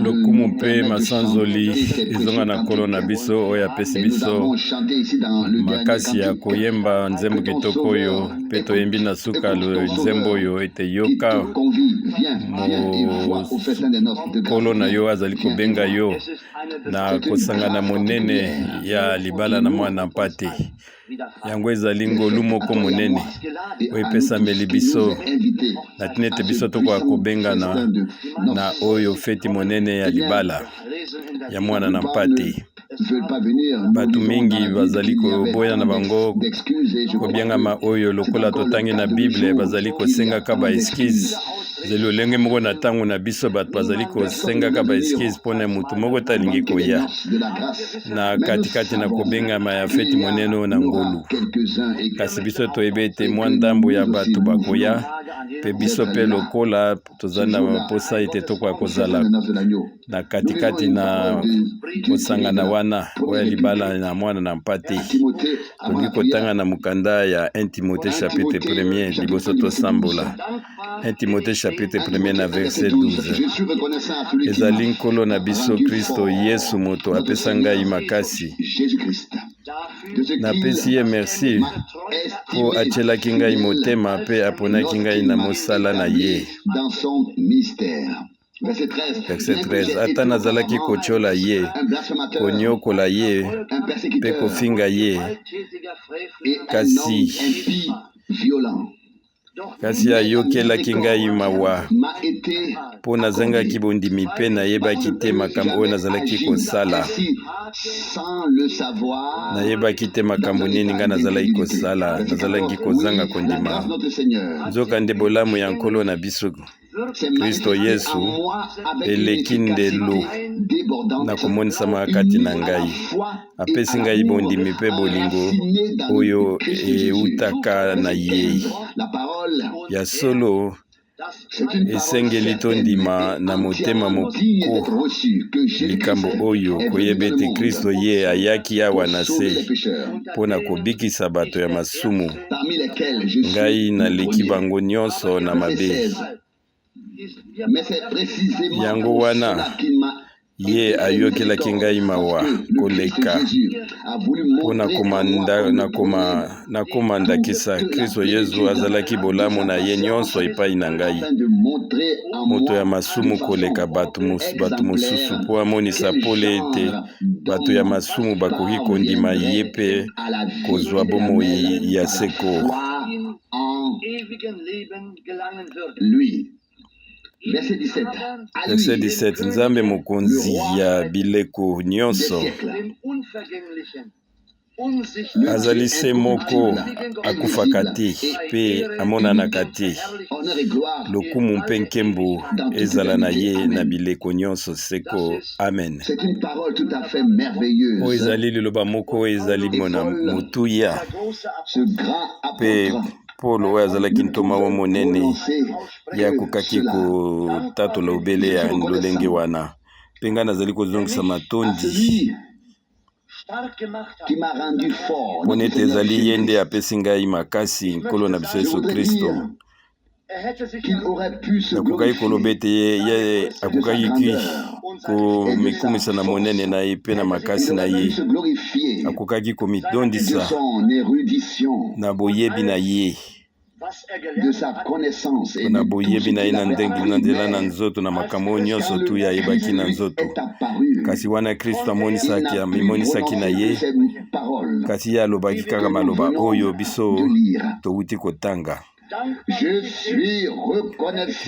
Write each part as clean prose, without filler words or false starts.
Lokumu mpe masanzoli ezonga na Nkolo na biso oyo apesi biso makasi ya koyemba nzembo kitoko oyo, mpe toyembi na suka nzembo oyo ete yoka Nkolo na yo azali kobenga yo na kosangana monene ya libala na mwana mpate. Yango ezali ngolu moko monene oyo epesameli biso na ntina ete biso tokoka kobengana na oyo feti monene ya libala ya mwana na mpate. Bato mingi bazali koboya na bango kobiangama oyo lokola totangi na Bible, bazali kosengaka ba excuse. Ezali lolenge moko na ntango na biso, bato bazali kosengaka ba excuse mpo na moto moko te alingi koya na katikati na kobengama ya feti monene oyo na ngolu. Kasi biso toyebi ete mwa ndambo ya bato bakoya, mpe biso mpe lokola tozali na mposa ete tokoka kozala na katikati na kosangana wana oyo ya libala na mwana na mpate. Tolingi kotanga na mokanda ya 1 Timothée chapitre 1 liboso tosambola. 1 Timothée chapitre 1 na verset 12. Ezali Nkolo na biso Kristo Yesu moto apesa ngai makasi. Napesi ye merci mpo atielaki ngai motema mpe aponaki ngai na mosala na ye. Verset 13. Ata nazalaki kotyola ye, konyokola ye mpe kofinga ye, kasi ayokelaki ngai mawa mpo nazangaki bondimi mpe nayebaki te makambo oyo nazalaki kosala. Nayebaki te makambo nini ngai nazalaki kosala, nazalaki kozanga kondima. Nzokande bolamu ya Nkolo na biso Kristo Yesu eleki ndelo na komonisama kati na ngai. Apesi ngai bondimi mpe bolingo oyo eutaka na ye. Ya solo, esengeli tondima na motema moko likambo oyo, koyeba ete Kristo ye ayaki awa na se mpo na kobikisa bato ya masumu. Ngai naleki bango nyonso na mabe. Yango wana ye ayokelaki ngai mawa koleka mpo nakoma ndakisa. Kristo Yesu azalaki bolamu na ye nyonso epai na ngai, moto ya masumu koleka bato mosusu, mpo amonisa pole ete bato ya masumu bakoki kondima ye mpe kozwa bomoi ya seko. Verset 17. Nzambe mokonzi ya bileko nyonso azali se moko, akufaka te mpe amonanaka te. Lokumu mpe nkembo ezala na ye na bileko nyonso seko. Amen. Oyo ezali liloba moko ezali mona motuya, mpe Polo oyo azalaki ntoma wa monene, ye akokaki kotatola obele ya lolenge wana. Mpe ngai nazali kozongisa matondi mpo na ete ezali ye nde apesi ngai makasi, Nkolo na biso Yesu Kristo. Nakokaki koloba ete ye akokaki komikumisa na monene na ye mpe na makasi na ye, akokaki komidondisa na boyebi na ye, na boyebi na ye na ndenge na nzela na nzoto na makambo oyo nyonso tu ye ayebaki na nzoto. Kasi wana Kristo amonisaki, amimonisaki na ye, kasi ye alobaki kaka maloba oyo biso towuti kotanga.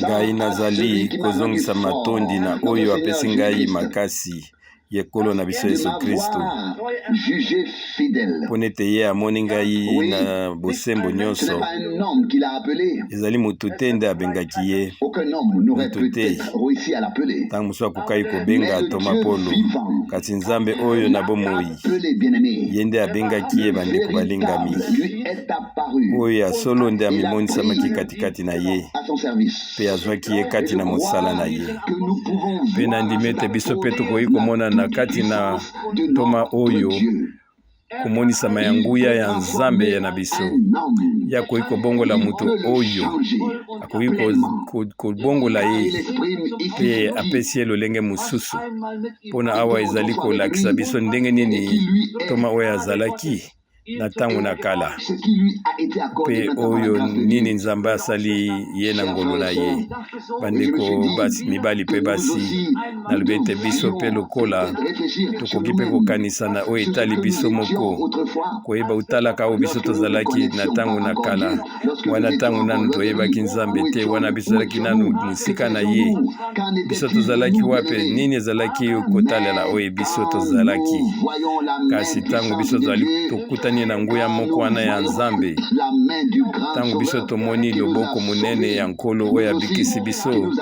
Ngai nazali kozongisa matondi na oyo apesi ngai makasi, ye Nkolo na biso Yesu Kristo, mpo nete ye amoni ngai na bosembo nyonso. Ezali moto te nde abengaki ye, moto te ntango mosusu akokaki kobenga ntoma Polo, kasi Nzambe oyo na bomoi, ye nde abengaki ye. Bandeko balingami, oyo ya solo nde amimonisamaki katikati na ye mpe azwaki ye kati na mosala na ye. Mpe nandimi ete biso mpe tokoki komona na kati na ntoma oyo Komonisama ya nguya ya Nzambe ya na biso. Ye akoki kobongola moto oyo akoki kobongola ye mpe apesi ye lolenge mosusu. Mpo na awa ezali kolakisa biso ndenge nini ntoma oyo azalaki na ntango na kala mpe oyo nini Nzambe asali ye na ngolu na ye. Bandeko basi, mibali mpe basi, nalobi ete biso mpe lokola tokoki mpe kokanisa na oyo etali biso moko, koyeba otalaka oyo biso tozalaki na ntango na kala, wana ntango nanu toyebaki Nzambe te, wana biso tozalaki nanu mosika na ye, biso tozalaki wapi, nini ezalaki kotalela oyo biso tozalaki. Kasi ntango biso tozali tokutani na nguya moko wana ya Nzambe, ntango biso tomoni loboko monene ya Nkolo oyo abikisi biso,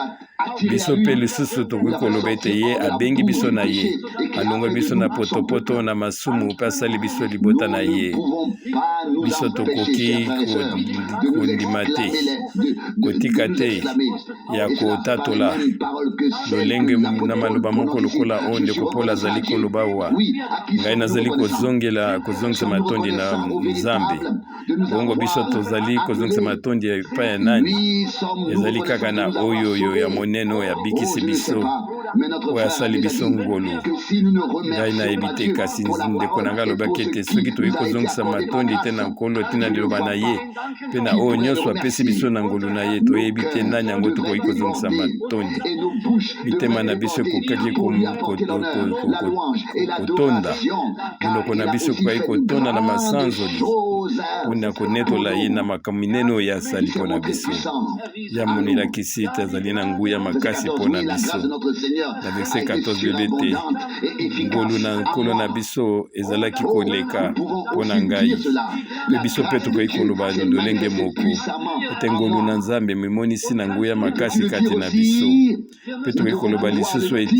biso mpe lisusu tokoki koloba ete ye abengi biso na ye, alongoli biso na potopoto na masumu mpe asali biso libota na ye. Biso tokoki kondima te, kotika te ya kotatola lolenge na maloba moko lokola oyo ndeko Paul azali koloba awa. Ngai nazali kozongela kozongisa matondi na Nzambe. Bongo biso tozali kozongisa matondi epai ya nani? Ezali kaka na oyo oyo ya monene oyo abikisi biso, oyo asali biso ngolu. Ngai nayebi te, kasi ndeko na ngai alobaki ete soki tokoki kozongisa matondi te na Nkolo ntina liloba na ye mpe na oyo nyonso apesi biso na ngolu na ye, toyebi te nani yango tokoki kozongisa matondi. Mitema na biso ekokaki kotonda, monoko na biso ekokaki kotonda na masanzoli mpo na konetola ye na makambo minene oyo asali mpo na biso. Ya monelakisi ete azali na nguya makasi mpo na biso. Na verse 14 bebe ete ngolu na Nkolo na biso ezalaki koleka mpo na ngai. Mpe biso mpe tokoki koloba lolenge moko ete ngolu na Nzambe mimonisi na nguya makasi kati na biso. Mpe tokoki koloba lisusu ete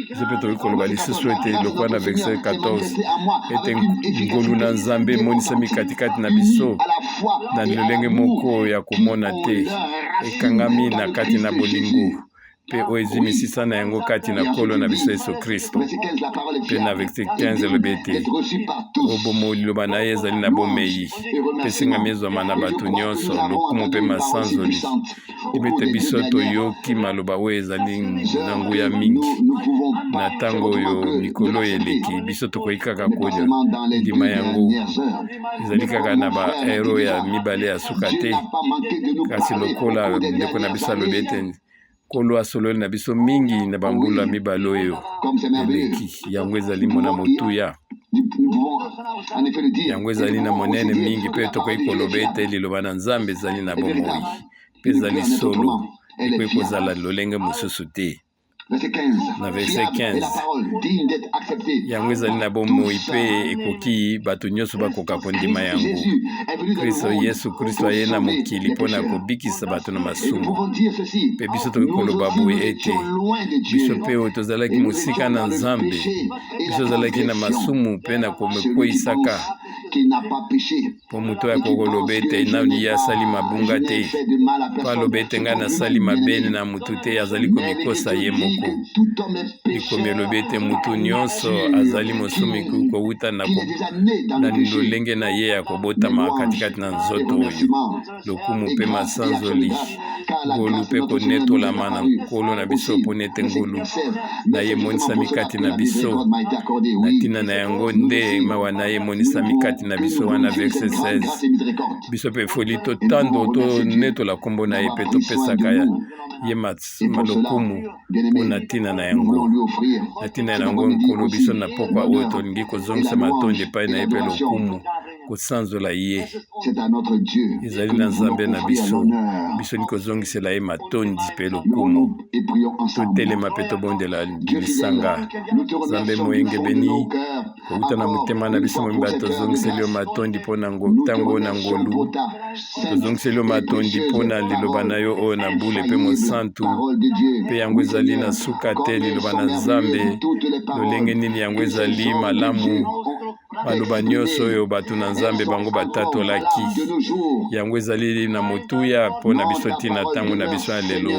biso mpe tokoki koloba lisusu ete lokola na verset 14 ete ngolu na Nzambe emonisami katikati na biso na lolenge moko ya komona te, ekangami na kati na bolingo mpe oyo ezwi misisa na yango kati na Nkolo na biso Yesu Kristo. Mpe na verset 15 elobi ete obomo liloba na ye ezali na bomei mpe esengami ezwama na bato nyonso, lokumu mpe masanzoli. Ebe ete biso toyoki maloba oyo ezali na nguya mingi na ntango oyo mikolo oyo eleki, biso tokoki kaka kondima yango. Ezali kaka na baero ya mibale ya suka te, kasi lokola ndeko na biso alobi ete Nkolo asololi na biso mingi na bambula mibale oyo eleki, yango ezali mona motuya. Yango ezali na monene mingi, mpe tokoki koloba ete liloba na Nzambe ezali na bomoi mpe ezali solo, ekoki kozala lolenge mosusu te. Na verse 15, yango ezali na bomoi mpe ekoki bato nyonso bakoka kondima yango. Kristo Yesu Kristo aye na mokili mpo na kobikisa bato na masumu. Mpe biso tokoki koloba boye ete biso mpe oyo tozalaki mosika na Nzambe, biso tozalaki na masumu mpe na komekweisaka mpo moto oyo akoki koloba ete nanu ye asali mabunga te, mpo aloba ete ngai nasali mabe na moto te, azali komikosa ye moko. Likomi elobi ete moto nyonso azali mosumi kowuta na, na lolenge na ye ya kobotama katikati na nzoto oyo. Lokumu mpe masanzoli, ngolu mpe konetolama na Nkolo na biso, mpo ete ngolu na ye emonisami kati na biso. Na ntina na yango nde mawa na ye emonisami kati na biso. Wana verset 16. Biso mpe efoli totando tonetola nkombo na ye mpe topesaka ye lokumu mpo na ntina na yango. Na ntina na yango, Nkolo, biso na pokwa oyo tolingi kozongisa matondi epai na ye mpe lokumu, kosanzola ye. Ezali na Nzambe na biso, biso ni kozongisela ye matondi mpe lokumu. Totelema mpe tobondela lisanga. Nzambe moyengebeni, kowuta na motema na biso mobimba tozongiseli yo matondi mpo na ntango na ngolu. Tozongiseli yo matondi mpo na liloba na yo oyo na bule mpe mosantu, mpe yango ezali na suka te, liloba na Nzambe. Lolenge nini yango ezali malamu, maloba nyonso oyo bato na Nzambe bango batatolaki, yango ezali na motuya mpo na biso ntina ntango na biso ya lelo,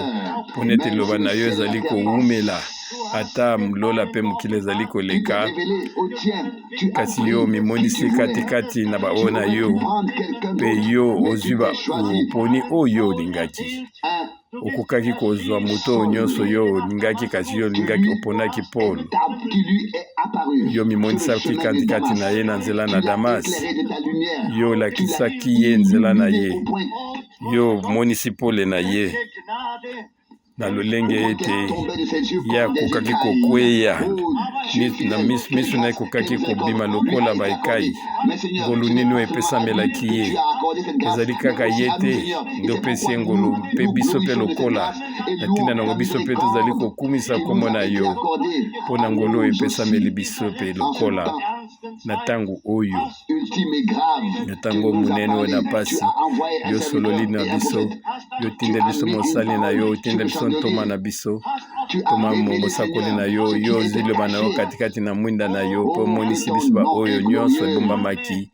mpo nete liloba na yo ezali kowumela. Ata lola mpe mokili ezali koleka, kasi yo omimonisi katikati na baoyo na yo, mpe yo ozwi oponi oyo olingaki. Okokaki kozwa moto oyo nyonso yo olingaki, kasi yo olingaki, oponaki Paul. Yo mimonisaki katikati na ye na nzela na Damas. Yo olakisaki ye nzela na ye. Yo omonisi pole na ye na lolenge ete ye akokaki kokweya, na miso na ye ekokaki kobima lokola baekai. Ngolu nini oyo epesamelaki ye? Ezali kaka ye te nde opesi ye ngolu, mpe biso mpe lokola. Na ntina na yango biso mpe tozali kokumisa nkombo na yo mpo na ngolu oyo epesameli biso mpe lokola na ntango oyo, na ntango monene oyo na mpasi. Yo sololi na biso, yo tinda biso mosali na yo, otinda biso ntoma na biso, ntoma mosakoli na yo. Yo ozwi liloba na yo katikati na mwinda na yo, mpe omonisi biso baoyo nyonso ebombamaki.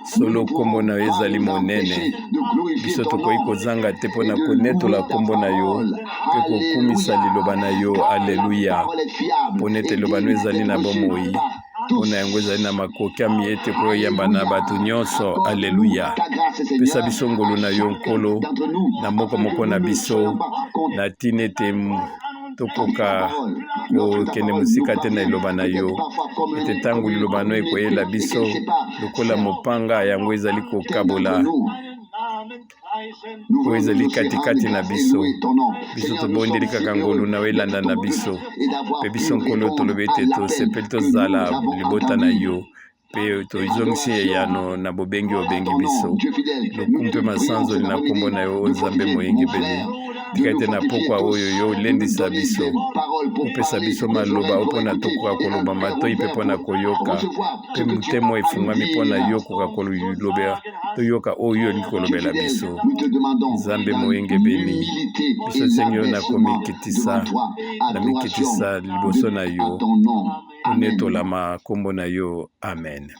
Solo nkombo na yo ezali monene. Biso tokoki kozanga te mpo na konetola nkombo na yo mpe kokumisa liloba na yo. Aleluya! Mpo nete liloba na yo ezali na bomoi, mpo na yango ezali na makokami ete koyamba na bato nyonso. Aleluya! Pesa biso ngolu na yo, Nkolo, na moko moko na biso, na ntina ete tokoka kokende mosika te na liloba na yo, ete ntango liloba na yo ekoyela biso lokola mopanga, yango ezali kokabola oyo ezali katikati na biso. Biso tobondeli kaka ngolu na yo elanda na biso, mpe biso, Nkolo, tolobi ete tosepeli tozala libota na yo, mpe tozongisi eyano na bobengi obengi biso. Lokumu mpe masanzoli na nkombo na yo, Nzambe moyengebene. Tika ete na pokwa oyo yo olendisa biso, opesa biso maloba oyo mpo na tokoka koloba, matoi mpe mpo na koyoka, mpe motema efungwami mpo na yo koka kolobela, toyoka oyo olingi kolobela biso. Nzambe moyengebeni, biso tosengi yo na komikitisa, na mikitisa liboso na yo, onetolama nkombo na yo. Amen.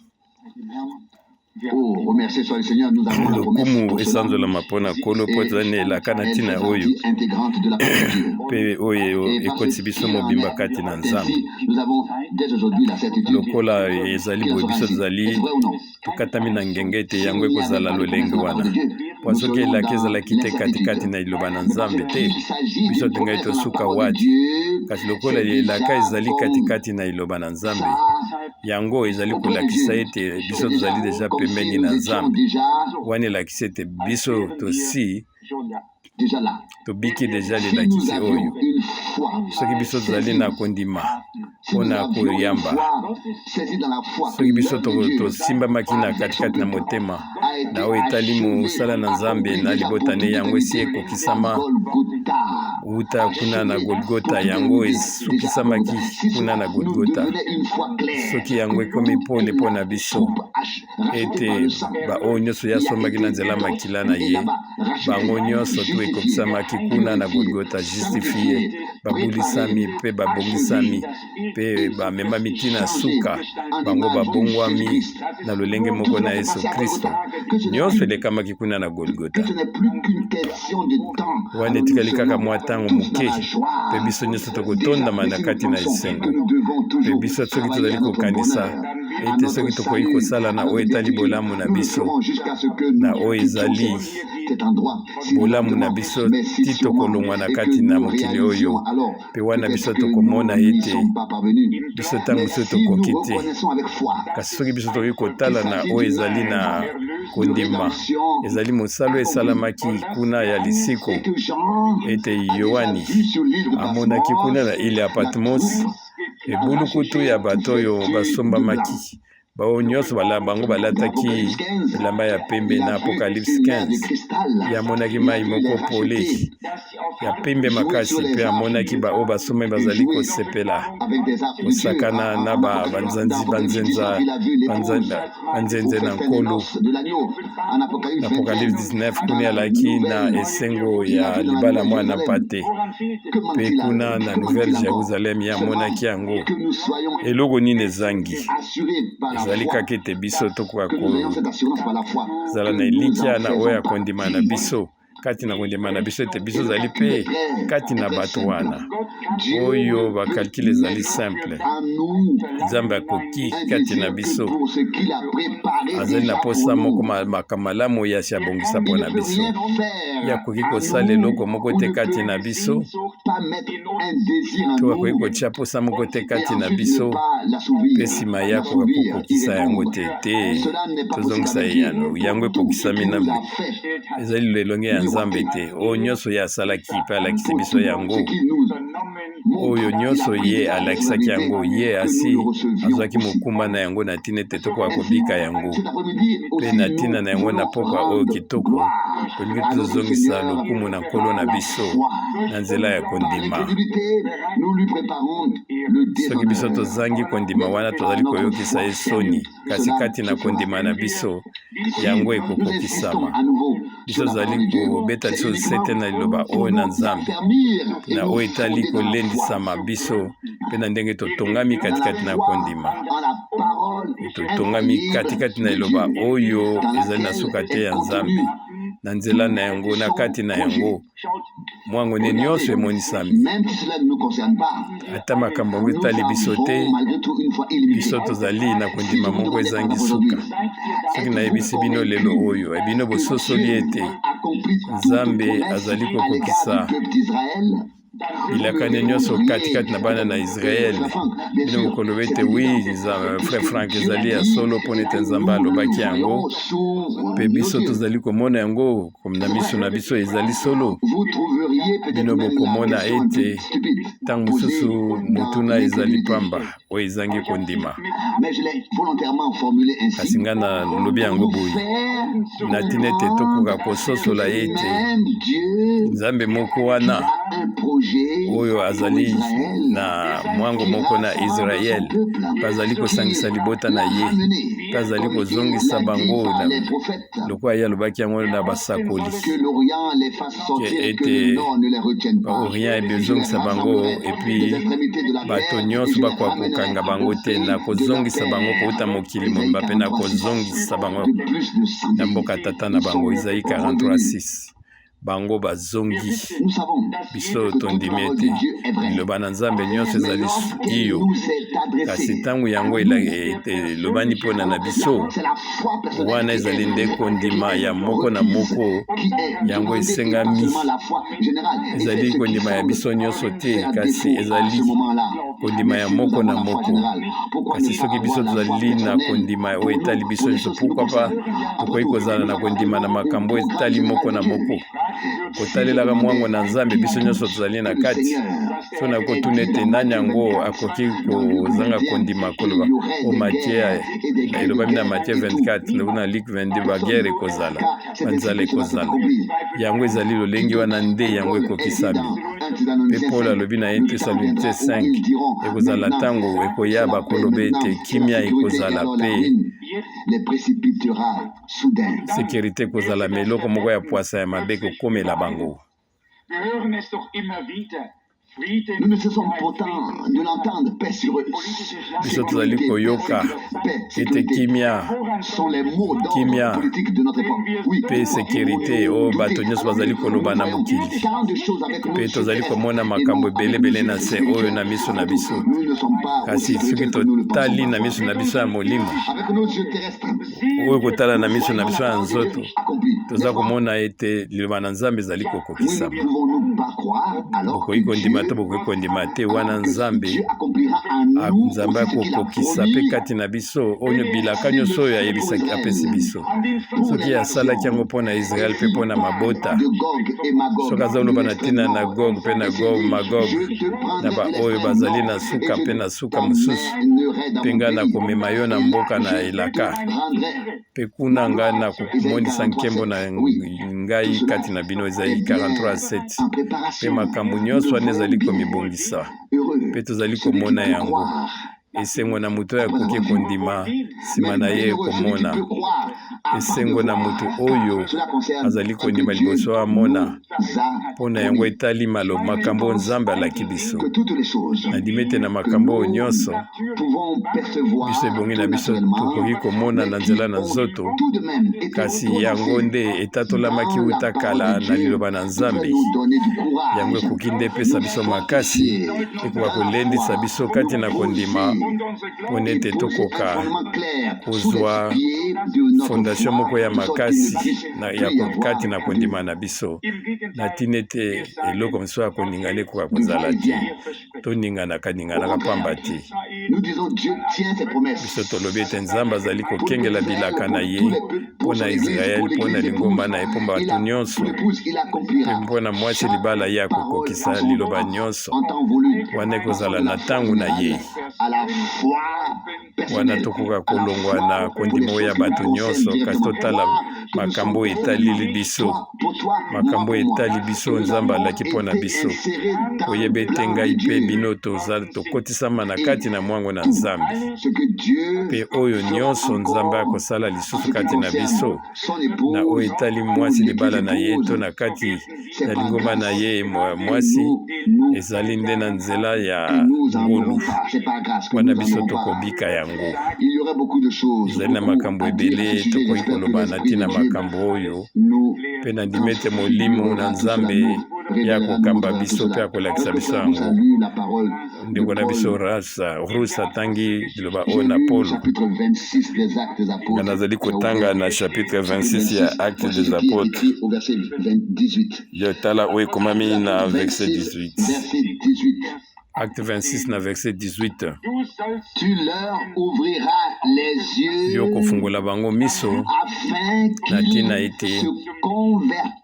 Lokumu esanzolama mpo na Nkolo, mpo tozali na elaka na ntina oyo mpe oyo ekotisi biso mobimba kati na Nzambe. Lokola ezali boye, biso tozali tokatami na ngenge ete yango ekozala lolenge wana, mpo soki elaka ezalaki te katikati na liloba na Nzambe te, biso tongaki tosuka wati. Kasi lokola elaka ezali katikati na liloba na Nzambe, yango ezali kolakisa ete biso tozali deja pembeni na Nzambe. Wana elakisi ete biso tosi tobiki deja lelakisi oyo. Soki biso tozali na kondima mpo na koyamba, soki biso tosimbamaki na katikati na motema na oyo etali mosala na Nzambe na libota ne, yango esi ekokisama wuta kuna na Golgota, yango esukisamaki kuna na Golgota. Soki yango ekomi pole mpo na biso ete baoyo nyonso ye asombaki na nzela makila na ye, bango nyonso to ekokisamaki kuna na Golgota, justifie, babulisami mpe babongisami mpe bamemami ntina suka, bango babongwami na lolenge moko na Yesu Kristo. Nyonso elekamaki kuna na Golgota. Wana etikali kaka mwa ntango moke, mpe biso nyonso tokotondama na kati na esengo. Mpe biso soki tozali kokanisa ete soki tokoki kosala na oyo etali bolamu na biso, na oyo ezali bolamu na biso, ti tokolongwa na kati na mokili oyo, mpe wana biso tokomona ete biso ntango mosusu tokoki te. Kasi soki biso tokoki kotala na oyo ezali na kondima, ezali mosala oyo esalamaki kuna ya lisiko, ete Yoani amonaki kuna na ile ya Patmos ebulukutu ya bato oyo basombamaki, baoyo nyonso bango balataki bilamba ya pembe. Na Apocalypse 15, ye amonaki mai moko pole ya pembe makasi, mpe amonaki baoyo basombami bazali kosepela, kosakana na banzanzi banzenza banzenze na Nkolo. Na Apocalypse 19 kuna alaki na esengo ya libala mwana mpate, mpe kuna na Nouvelle Jérusalem ye amonaki yango. Eloko nini ezangi? Ezali kaka ete biso tokoka kozala na elikya na oyo ya kondima na biso. kati na kondima na biso ete biso ozali mpe kati na bato wana oyo bakalkile ezali simple. Nzambe akoki kati na biso, azali na mposa moko makambo malamu oyo asi abongisa mpo na biso. Ye akoki kosala eloko moko te kati na biso to akoki kotya mposa moko te kati na biso mpe nsima ye akoka kokokisa yango te. Te, tozongisa eyano yango ekokisami na ezali lelonge ya Nzambe te. Oyo nyonso ye asalaki mpe alakisi biso yango, oyo nyonso ye alakisaki yango, ye asi azwaki mokumba na yango na ntina ete tokoka kobika yango. Mpe na ntina na yango, na pokwa oyo kitoko, tolingi tozongisa lokumu na Nkolo na biso na nzela ya kondima. Soki biso tozangi kondima wana, tozali koyokisa ye soni, kasi kati na kondima na biso yango ekokokisama. Biso tozali kobeta lisusu sete na liloba oyo na Nzambe na oyo etali kolendisama biso mpe na ndenge totongami katikati na kondima, totongami katikati na liloba oyo ezali na suka te ya Nzambe, na nzela na yango, na kati na yango mwango nde nyonso emonisami. Ata makambo yango etali biso te, biso tozali na kondima moko ezangi suka. Soki nayebisi bino lelo oyo, bino bososoli ete Nzambe azali kokokisa bilakani nyonso katikati na bana na Israele, bino bokoloba ete wi, frère Frank, ezali ya solo mpo ete Nzambe alobaki yango, mpe biso tozali komona yango na miso na biso, ezali solo. Bino bokomona ete ntango mosusu motuna ezali pamba oyo ezangi kondima, kasi ngai nalobi yango boye na ntina ete tokoka kososola ete Nzambe moko wana oyo azali na mwango moko na Israele, mpe azali kosangisa libota na ye, mpe azali kozongisa bango lokola ye alobaki yango na basakoli ke ete Orient ebezongisa bango, epuis bato nyonso bakoka kokanga bango te, na kozongisa bango kouta mokili mobimba mpe na kozongisa bango na mboka tata na bango. Isaïe 43:6. Bango bazongi. Biso tondimi ete liloba na Nzambe nyonso ezali iyo, kasi ntango yango elobani mpona na biso, wana ezali nde kondima ya moko na moko, yango esengami. Ezali kondima ya biso nyonso te, kasi ezali kondima ya moko na moko. Kasi soki biso tozali na kondima oyo etali biso nyonso, pourquoi pas tokoki kozala na kondima na makambo etali moko na moko, kotalelaka mwango na Nzambe biso nyonso tozali na kati. So na kotuna ete nani yango akoki kozanga kondima koloba o Matie elobami na Matie 24 lobi na Luc 22, baguerre ekozala, banzala ekozala, yango ezali lolenge wana nde yango ekokisami. Mpe Paul alobi na 1 Thessaloniciens 5, ekozala ntango ekoya bakoloba ete kimia ekozala mpe securite ekozala, me eloko moko ya pwasa ya mabe ekokomela bango. Nous ne cessons pourtant de l'entendre, paix sur eux. Biso tozali koyoka ete kimia, kimia mpe sécurité, oyo bato nyonso bazali koloba na mokili, mpe tozali komona makambo ebele ebele na se oyo na miso na biso. Kasi soki totali na miso na biso ya molimo, oyo kotala na miso na biso ya nzoto, toza komona ete liloba na Nzambe ezali kokokisama. Bokoki kondima to bokoki kondima te, wana Nzambe, Nzambe akokokisa mpe kati na biso oyo bilaka nyonso oyo ayebisaki, apesi biso. Soki asalaki yango mpo na Israele mpe mpo na mabota, soki azoloba na ntina na Gog mpe na Gog Magog, na baoyo bazali na suka mpe na suka mosusu, mpe ngai nakomema yo na mboka na elaka, mpe kuna ngai nakomonisa nkembo na ngai kati na bino. Ezali 43:7. Mpe makambo nyonso wana ezali komibongisa, mpe tozali komona yango. Esengo na moto oyo akoki kondima nsima na ye komona. Esengo na moto oyo azali kondima liboso amona, mpo na yango etali malo makambo oyo Nzambe alaki biso. Nandimi ete na makambo oyo nyonso biso ebongi na biso tokoki komona na nzela na nzoto, kasi yango nde etatolamaki uta kala na liloba na Nzambe. Yango ekoki nde epesa biso makasi, ekoka kolendisa biso kati na kondima mpo na ete tokoka kozwa fondation moko ya makasi na, ya kati na kondima na biso, na ntina ete eloko mosusu ya koningana ekoka kozala te. Toninganaka ninganaka mpamba te. Biso tolobi ete Nzambe azali kokengela bilaka na ye mpo na Israele, mpo na lingomba na ye, mpo bato nyonso, mpe mpo na mwasi libala ye akokokisa liloba nyonso. Wana ekozala na ntango na ye. Wana tokoka kolongwa na kondima oyo ya bato nyonso, kasi totala makambo oyo etaleli biso, makambo oyo etali biso Nzambe alaki mpo na biso. Koyeba ete ngai mpe bino toza tokotisama na kati na mwango na Nzambe, mpe oyo nyonso Nzambe akosala lisusu kati na biso na oyo etali mwasi libala na ye to na kati na lingomba na ye mwasi, ezali nde na nzela ya ngolu wana biso tokobika yango. Ezali na makambo ebele tokoki koloba na ntina makambo oyo, mpe nandimi ete Molimo na Nzambe ye akokamba biso mpe akolakisa biso yango. Ndeko na biso Ruth atangi liloba oyo na Polo. Nga nazali kotanga na chapitre 26 ya Actes des Apôtres. Yo tala oyo ekomami na verset 18. Acte 26 na verset 18. Tu leur ouvriras les yeux Yo kofungola bango miso afin na ntina qu'ils ete se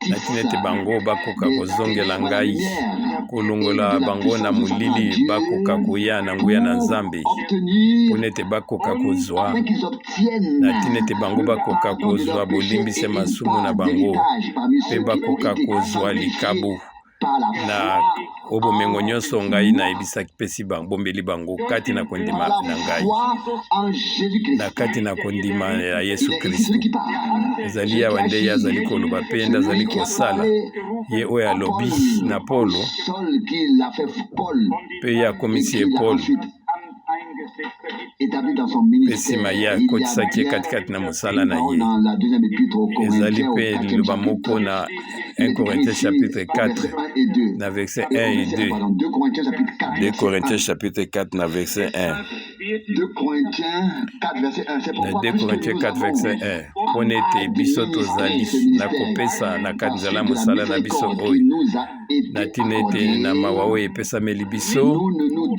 na ntina ete bango bakoka des kozongela ténèbres à la ngai, lumière et kolongola de la bango na puissance de Satan à molili, bakoka Dieu koya na nguya na pour Nzambe, obtenir, mpo na ete bakoka kozwa, afin qu'ils obtiennent na ntina ete bango le bakoka pardon de kozwa leurs péchés bolimbisi et ya une masumu na part bango, d'héritage parmi mpe ceux qui ont bakoka été kozwa sanctifiés likabo par la na foi oyo bomengo en nyonso ngai moi, nayebisaki pesi bango, bombeli bango kati na par kondima la na ngai, foi en na Jésus-Christ. kati na kondima ya Il Yesu est ici Kristo. celui qui parle, Ezali celui qui awa nde ye azali agit, koloba mpe nde azali celui qui a kosala, parlé ye oyo à alobi Paul, na au Polo sol qu'il a fait Paul mpe ye et akomisi ye qu'il a Polo, ensuite établi dans son mpe ministère. nsima ye Il y a akotisaki ye bien katikati na mosala une na parole ye. dans la deuxième épître aux Ezali Corinthiens au mpe quatrième liloba moko chapitre. na Il 1 est écrit Corinthiens ici chapitre au 4 verset 1 et 2. na verset Et 1 au et verset 1, 2. pardon, 2 Corinthiens chapitre 4, 2 verset Corinthiens 1. chapitre 4 na verset 1. 2 Corinthiens 4, verset 1. C'est Na pourquoi, 2 puisque Corinthiens nous 4 avons verset 1, mpo na à ete biso administrer tozali ce na ministère kopesa na kati par nzela suite de la mosala na biso miséricorde qui oyo, nous a na été ntina ete na mawa accordée, oyo epesameli biso, nous ne nous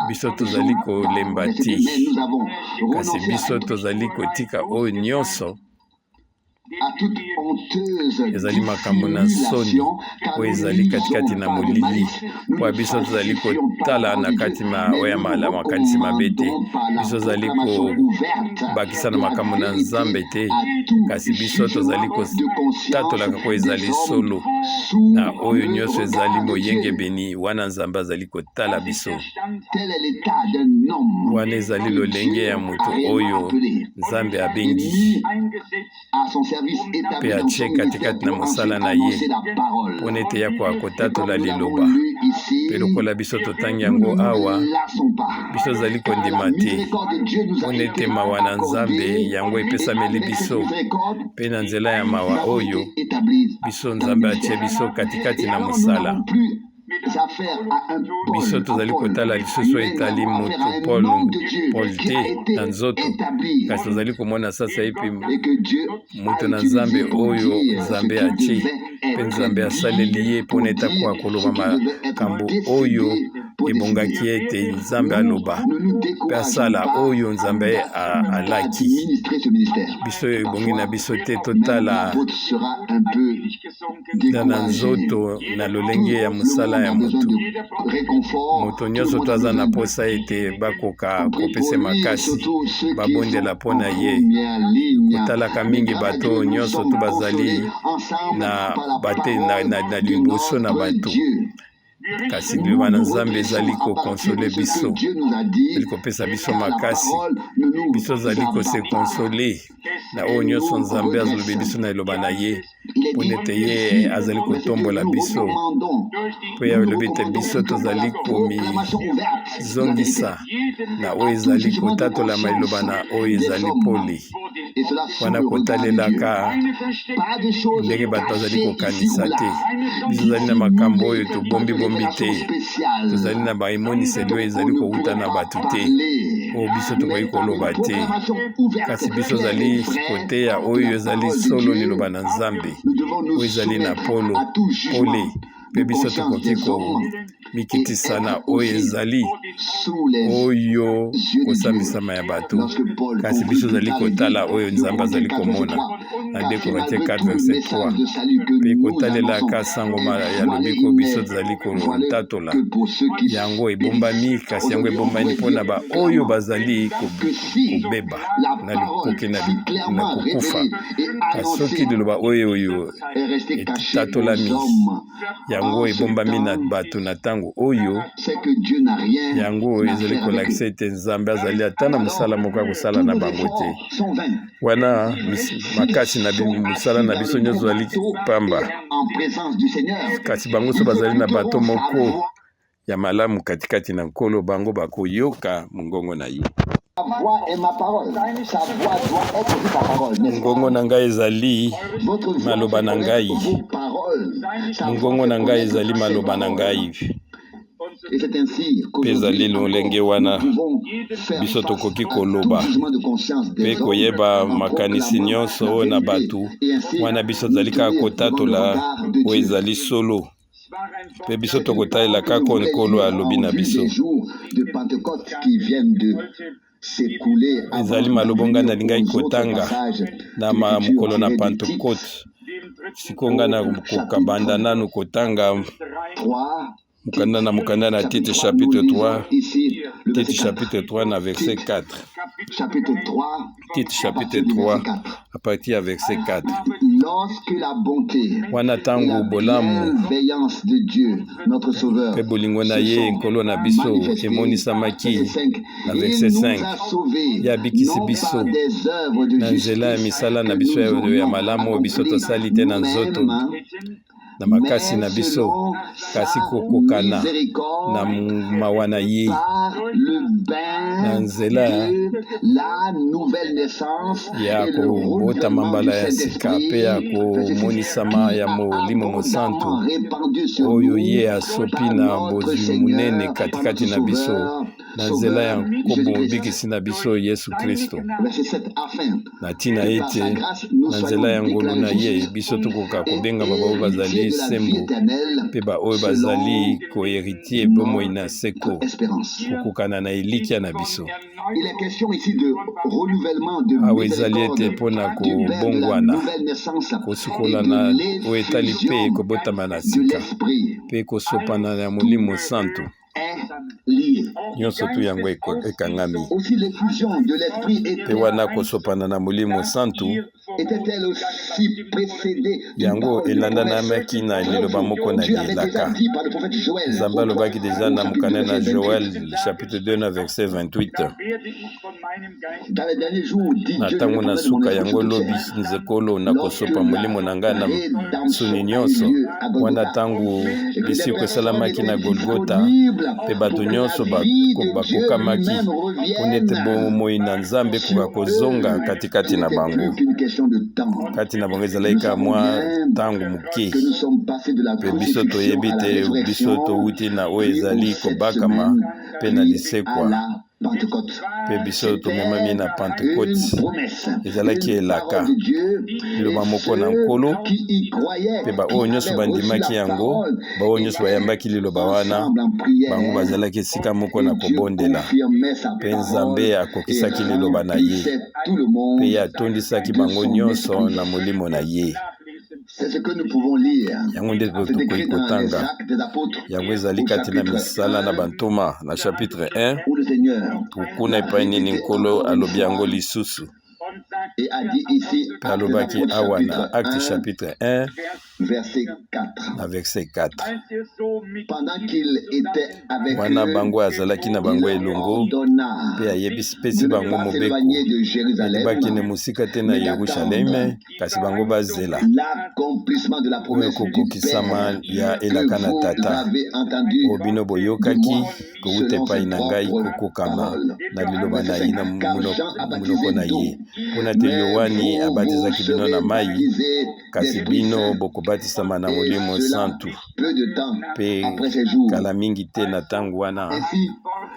biso tozali décourageons pas. kolemba Verset te, 2. Mais nous avons kasi renoncé à biso toute, tozali kotika oyo nyonso à toute honteuse ezali makambo na soni dissimulation, car oyo nous ezali katikati n'usons na pas de molili, malice, nous mpo ne biso tozali falsifions pas la kotala parole na de Dieu, kati ma mais oyo ya nous mala makanisi mabe te, recommandons par la biso tozali proclamation ouverte kobakisa na de la makambo na vérité Nzambe te, à tout kasi biso tozali jugement de conscience kotatolaka ko des ezali hommes solo sous na oyo le nyonso ezali regard de Dieu. moyengebeni, wana Nzambe azali kotala biso. Tel est l'état d'un homme Wana ezali que lolenge Dieu ya a moto réellement oyo appelé Nzambe et abengi mis à son service, mpe établi dans atie son ministère katikati na pour mosala ensuite na ye annoncer la parole. mpo na ete ya koya Et kotatola comme nous l'avons liloba. lu Mpe ici, lokola biso totangi nous ne yango nous awa, lassons pas, biso tozali car la kondima te miséricorde de Dieu nous mpo a na ete été mawa na Nzambe accordée yango et epesameli avec cette biso, miséricorde, mpe na nzela ya nous mawa avons oyo été établis biso dans le Nzambe atie ministère. biso katikati Et na alors nous mosala. n'avons plus affaire à un Biso Paul, à tozali Paul, kotala lisusu mais nous etali avons affaire moto à un Paul, homme de Dieu Paul qui a te été na nzoto, établi kasi tozali komona sasa epi et que Dieu a moto na Nzambe utilisé pour oyo dire ce Nzambe qui atie devait mpe être Nzambe dit, asaleli ye mpo pour na ete dire akoka ce koloba qui devait être makambo oyo décidé pour ebongaki décider. ete Nzambe Nous aloba ne nous mpe décourageons asala pas oyo Nzambe alaki. d'administrer ce ministère. Biso oyo ebongi na Parfois, biso te même totala l'apôtre sera un peu na na découragé. nzoto na lolenge Tout ya le mosala monde ya a besoin moto. de réconfort, Moto tout le nyonso monde to a aza na besoin posa ete bakoka compris kopesa pour lui, makasi, surtout ceux qui sont babondela mpo en na ye. première ligne. Kotalaka Mais mingi grâce à bato Dieu, oyo nous nyonso to sommes bazali consolés ensemble na par la bate na, parole na, na de liboso na notre bato. Dieu. Kasi liloba na Nzambe ezali kokonsole biso, ezali kopesa biso makasi. Biso ozali kose konsole na oyo nyonso Nzambe azolobi biso na liloba na ye, mpo ete ye azali kotombola biso. Mpo ye alobi ete biso tozali komizongisa na oyo ezali kotatolama liloba na oyo ezali pole. Wana kotalelaka ndenge bato bazali kokanisa te, biso tozali na makambo oyo tobombibombi te, tozali na baemoniseli oyo ezali kowuta na bato te, oyo biso tokoki koloba te, kasi biso tozali koteya oyo ezali solo liloba na Nzambe, oyo ezali na polo pole mpe biso tokoki komikitisa na oyo ezali oyo kosambisama ya bato, kasi biso tozali kotala oyo Nzambe azali komona na 2 Corinthiens 4 verset 3, mpe kotalelaka sango ya lobiko biso tozali kotatola yango ebombami, kasi yango ebombami mpo na baoyo bazali kobeba na likoki na kokufa. Kasi soki liloba oyo oyo etatolami, yango ebombami na bato na ntango oyo, yango ezali kolakisa ete Nzambe azali ata na mosala moko ya kosala na bango te. Wana makasi na mosala na biso nyonso ezali pamba, kasi bango so bazali na bato moko ya malamu katikati na Nkolo, bango bakoyoka mongongo na ye. Mongongo na ngai ezali maloba na ngai, mongongo na ngai ezali maloba na ngai. Mpe ezali lolenge wana biso tokoki koloba mpe koyeba makanisi nyonso oyo na bato wana, biso tozali kaka kotatola oyo ezali solo, mpe biso tokotalela kaka oyo Nkolo alobi na biso. Ezali maloba ngai nalingaki kotanga na mokolo na Pantekote. Sikoyo ngai nakokabanda nanu kotanga mokanda na mokanda na Tite chapitre 3, Tite chapitre 3 na verset 4. Tite chapitre 3 à partir ya verset 4. Wana ntango bolamu mpe bolingo na ye Nkolo na biso emonisamaki, na verset 5, ye abikisi biso na nzela ya misala na biso ya malamu oyo biso tosali te na nzoto na makasi na biso, kasi kokokana na mawa na ye na nzela ya kobotama mbala ya sika mpe ya komonisama ya Molimo Mosantu oyo ye asopi na bozwi monene katikati na biso na nzela ya Nkombo Mobikisi na biso Yesu Klisto, na ntina ete na nzela ya ngolu na ye biso tokoka kobengama baoyo bazali sembo mpe baoyo bazali koheritier bomoi na seko kokokana na elikya na biso. Awa ezali ete mpo na kobongwana, kosukolana oyo etali mpe kobotama na sika mpe kosopana ya Molimo Santu, nyonso tu yango ekangami. Mpe wana kosopana na Molimo Santu yango elandanamaki na liloba moko na lilaka. Nzambe alobaki deja na mokanda na Joel chapitre 2 na verset 28: na ntango na suka yango, lobi Nkolo, nakosopa Molimo na ngai na nsuni nyonso. Wana ntango lisiko esalamaki na Golgota mpe bato nyonso bakokamaki mpona ete bomoi na Nzambe ekoka kozonga katikati na bango, kati na bango, ezalaki kaka mwa ntango moke. Mpe biso toyebi te biso towuti na oyo ezali kobakama mpe na lisekwa, mpe biso tomemami na Pantekote. Ezalaki elaka, liloba moko na Nkolo, mpe baoyo nyonso bandimaki yango, baoyo nyonso bayambaki liloba wana, bango bazalaki esika moko na kobondela, mpe Nzambe akokisaki liloba na ye, mpe ye atondisaki bango nyonso na Molimo na ye. Yango nde tokoki kotanga. Yango ezali kati na Misala na Bantoma na chapitre 1, kuna epai nini Nkolo alobi yango lisusu. Mpe alobaki awa na Acte chapitre 1. Verset 4. Na verset 4. Pendant qu'il était avec Wana eux, bango azalaki na il bango leur elongo ordonna mpe ayebisi pesi de ne bango pas mobeko s'éloigner de ete Jérusalem, bakende mosika te na mais Yerusaleme, d'attendre kasi bango bazela l'accomplissement de la oyo promesse du ekokokisama Père ya que elaka na vous Tata avez entendu oyo bino de boyokaki moi kowuta selon epai ses na ngai propres kokokama paroles. na liloba Verset na ye na 5. Car Jean a monoko baptisé na d'eau, ye, mpona te mais Yohani vous, vous abatizaki bino serez na mai, baptisés kasi d'Esprit bino Saint, bokobatisama na et Molimo cela Santu. peu de temps Mpe après ces jours. kala mingi te na ntango wana, Ainsi,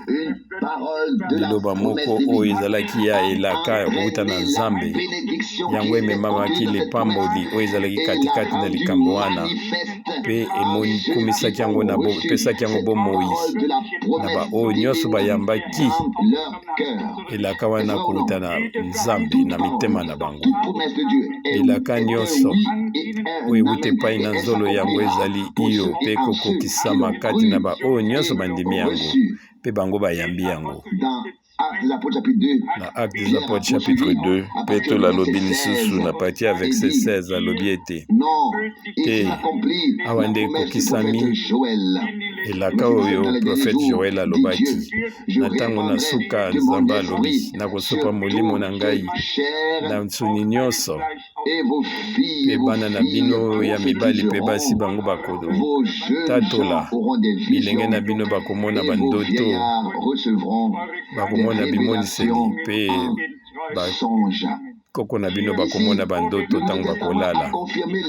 une parole de la liloba promesse moko oyo divine ezalaki ya a elaka ya kowuta na entraîné la Nzambe, bénédiction qui yango était ememamaki contenue dans cette promesse lipamboli oyo ezalaki et l'a katikati na rendue likambo wana, manifeste mpe en ceux qui ekomisaki yango ont na reçu epesaki yango cette bomoi parole de la na promesse baoyo nyonso divine bayambaki dans leur cœur. elaka Est-ce wana vrai ou non? kowuta na Nzambe Toute na parole, mitema na bango. toute promesse de Dieu est, Elaka est un nyonso oui et oyo un ewuta amen epai et na elle nzolo yango s'accomplira ezali pour iyo ceux mpe et en ceux qui ekokokisama l'ont kati na cru baoyo nyonso et bandimi yango reçu. mpe bango bayambi yango. Dans Actes des Apôtres chapitre 2, Na Actes des Pierre a Apôtres chapitre poursuivi 2, à partir Petelo du verset alobi lisusu 16 na partir ya et verset dit, 16, alobi ete non, te ici s'accomplit awa la nde promesse du ekokisami prophète Joël. elaka Verset 17, oyo dans les derniers prophète jours, Joel dit Dieu, alobaki, je na ntango na répandrai suka de mon Nzambe alobi, esprit nakosopa sur molimo na toute ngai chair na nsuni nyonso, et vos filles mpe et vos bana na filles bino ya mibali mpe basi prophétiseront, bango vos jeunes gens bakotatola, auront des bilenge na visions bino bakomona et vos bandoto, vieillards recevront des bakomona bimoniseli, révélations mpe en songe. bakoko na bino Ici, bakomona le bandoto Nouveau ntango Testament a bakolala. confirmé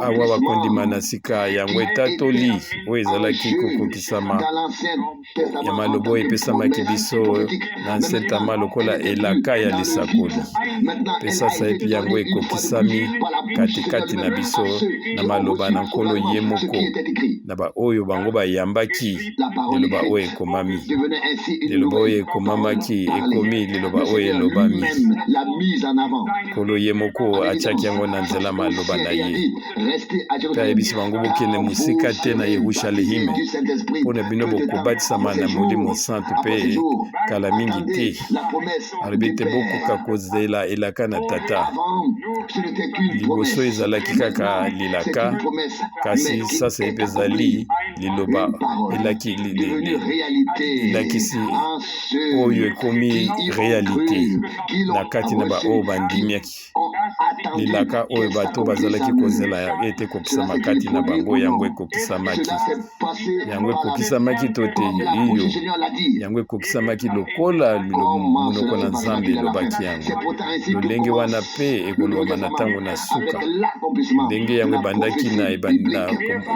Awa bakondima l'accomplissement na sika yango qui etatoli était oyo en ezalaki jeu kokokisama dans l'Ancien ya Testament en maloba tant oyo que epesamaki promesse biso prophétique. na Mais Ancien maintenant, Testament elle lokola n'était plus elaka ya dans le lisakoli. vide. Maintenant, Mpe elle a sasa été epi yango donnée une fois de plus ekokisami par la bouche du Seigneur katikati na lui-même à biso ceux na qui ont maloba reçu na Nkolo oralement ye ce moko, qui était écrit. na baoyo bango bayambaki La parole liloba oyo écrite ekomami. devenait ainsi une Liloba oyo nouvelle parole ekomamaki parlée. ekomi liloba Le oyo Seigneur elobami. lui-même l'a mise en avant. Nkolo ye moko En atiaki évidence yango na nzela face au maloba ciel na et a ye, dit, restez à mpe Jérusalem, ayebisi bango bokende car vous mosika te na serez baptisés Yerusaleme, du Saint-Esprit mpo na bino peu de temps bokobatisama après na ces Molimo jours. Santu Après ces mpe jours, kala mingi te. attendez la promesse Alobi du ete bokoka Père. kozela elaka na Tata. Avant, ce n'était qu'une Liboso promesse. ezalaki kaka Maintenant, c'est lilaka, une promesse, mais kasi qui sasa est epe ezali accomplie. liloba Une parole elaki devenue réalité elakisi en ceux oyo ekomi qui y ont réalité cru, qui na l'ont kati na baoyo reçu, qui bandimiaki ont attendu lilaka oyo qu'elle bato s'accomplisse bazalaki en eux. kozela ete Cela ekokisama s'est-il kati na produit bango, ou yango non? ekokisamaki. Cela s'est passé Yango par la, ekokisamaki to te? comme la bouche Iyo, du Seigneur l'a dit. yango ekokisamaki lokola Comment monoko cela na se Nzambe passera-t-il à la fin? elobaki yango. C'est pourtant ainsi que Lolenge wana commence mpe le Nouveau ekolobama na Testament ntango na suka, avec l'accomplissement ndenge de yango la ebandaki na prophétie na biblique.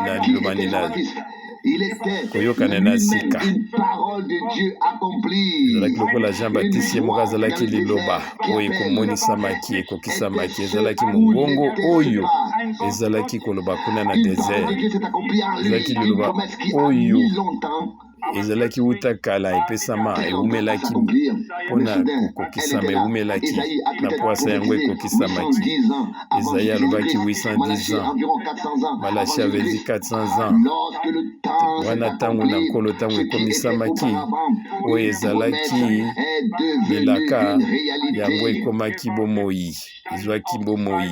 na Qui lilobani était na Jean-Baptiste? Il était koyokana na lui-même sika. une parole de Dieu Ezalaki accomplie, lokola Jean une Baptiste ye moko voix dans azalaki le liloba désert qui oyo appelle. ekomonisamaki, Était ekokisamaki, ce ezalaki ou mongongo n'était-ce oyo pas? ezalaki koloba kuna na Une parole de désert, Dieu s'est accomplie en lui, ezalaki une liloba promesse qui a oyo mis longtemps, ezalaki wuta kala epesama, très longtemps à ewumelaki s'accomplir. Mais mpona soudain, elle kokokisama, était là. ewumelaki Ésaïe a na peut-être pwasa yango prophétisé ekokisamaki. 810 ans avant Ezayi alobaki Jésus-Christ, 810 Malachie ans, environ 400 ans avant Malachi avait dit Jésus-Christ. 400 ans. Lorsque le temps s'est Wana ntango na accompli, Nkolo ntango ce qui était ekomisamaki, auparavant oyo une promesse ezalaki est devenue lilaka, une yango réalité. ekomaki bomoi, ezwaki bomoi.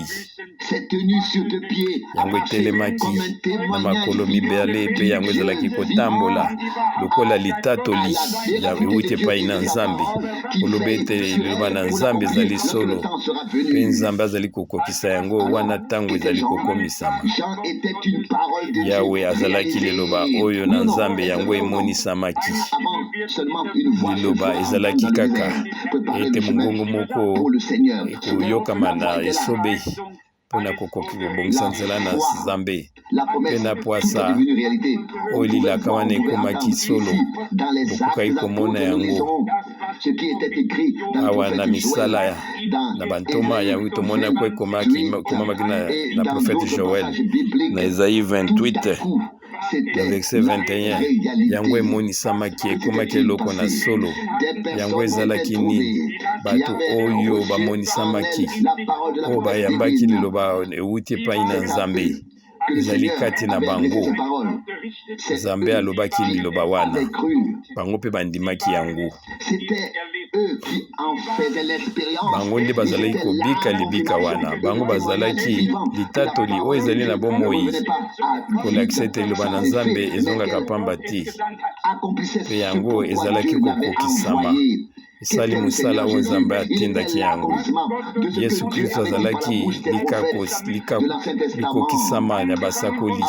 S'est tenu sur deux pieds, a Yango marché etelemaki comme un na témoignage makolo vivant mibale mpe du yango ezalaki Dieu kotambola vivant lokola à litatoli la ya véracité euti de Dieu epai et na de sa Nzambe, parole qui koloba veille ete sur liloba elle na pour Nzambe l'accomplir ezali lorsque le solo temps sera mpe venu. Nzambe azali kokokisa yango wana Alors, ntango qu'était ezali Jean? kokomisama. Jean était une parole de Dieu Yawe azalaki liloba réalisée. oyo Oui na ou non? Nzambe, Est-ce yango vrai ou non? emonisamaki. Avant seulement une voix se Liloba fit entendre ezalaki dans le kaka désert, préparer ete le chemin mongongo moko pour le Seigneur. Soudain, ekoyokama la voix na était là. esobe mpona kokoki kobongisa La nzela na foi, Nzambe. la Mpe promesse, na tout est pwasa devenu réalité. oyo On pouvait lilaka voir, on wana pouvait ekomaki entendre solo, ici, dans les Actes bokokaki des komona Apôtres, nous yango lisons ce qui était écrit dans le awa na prophète Joël, misala dans na bantoma Ésaïe yango tomonako ekomaki 28 ekomamaki na, et na dans prophète d'autres Joel passages na bibliques. Esaïe Tout à 28 coup, na c'était verset la 21, yango réalité. emonisamaki, Que ekomaki s'était-il eloko na passé? solo. Des Yango personnes étaient ezalaki nini? trouvées qui Bato avaient oyo reçu en bamonisamaki, elles la parole de la oyo promesse bayambaki divine. liloba euti epai na C'est à Nzambe, eux que le ezali Seigneur kati na avait adressé bango. ces paroles. C'est Nzambe eux alobaki qui liloba wana, avaient cru. bango mpe bandimaki yango. C'était Bango nde bazalaki kobika libika wana. Bango bazalaki litatoli oyo ezali na bomoi, kolakisa ete liloba na Nzambe ezongaka pamba te, mpe yango ezalaki kokokisama. Esali mosala oyo Nzambe atindaki yango. Yesu Klisto azalaki likokisama ya basakoli,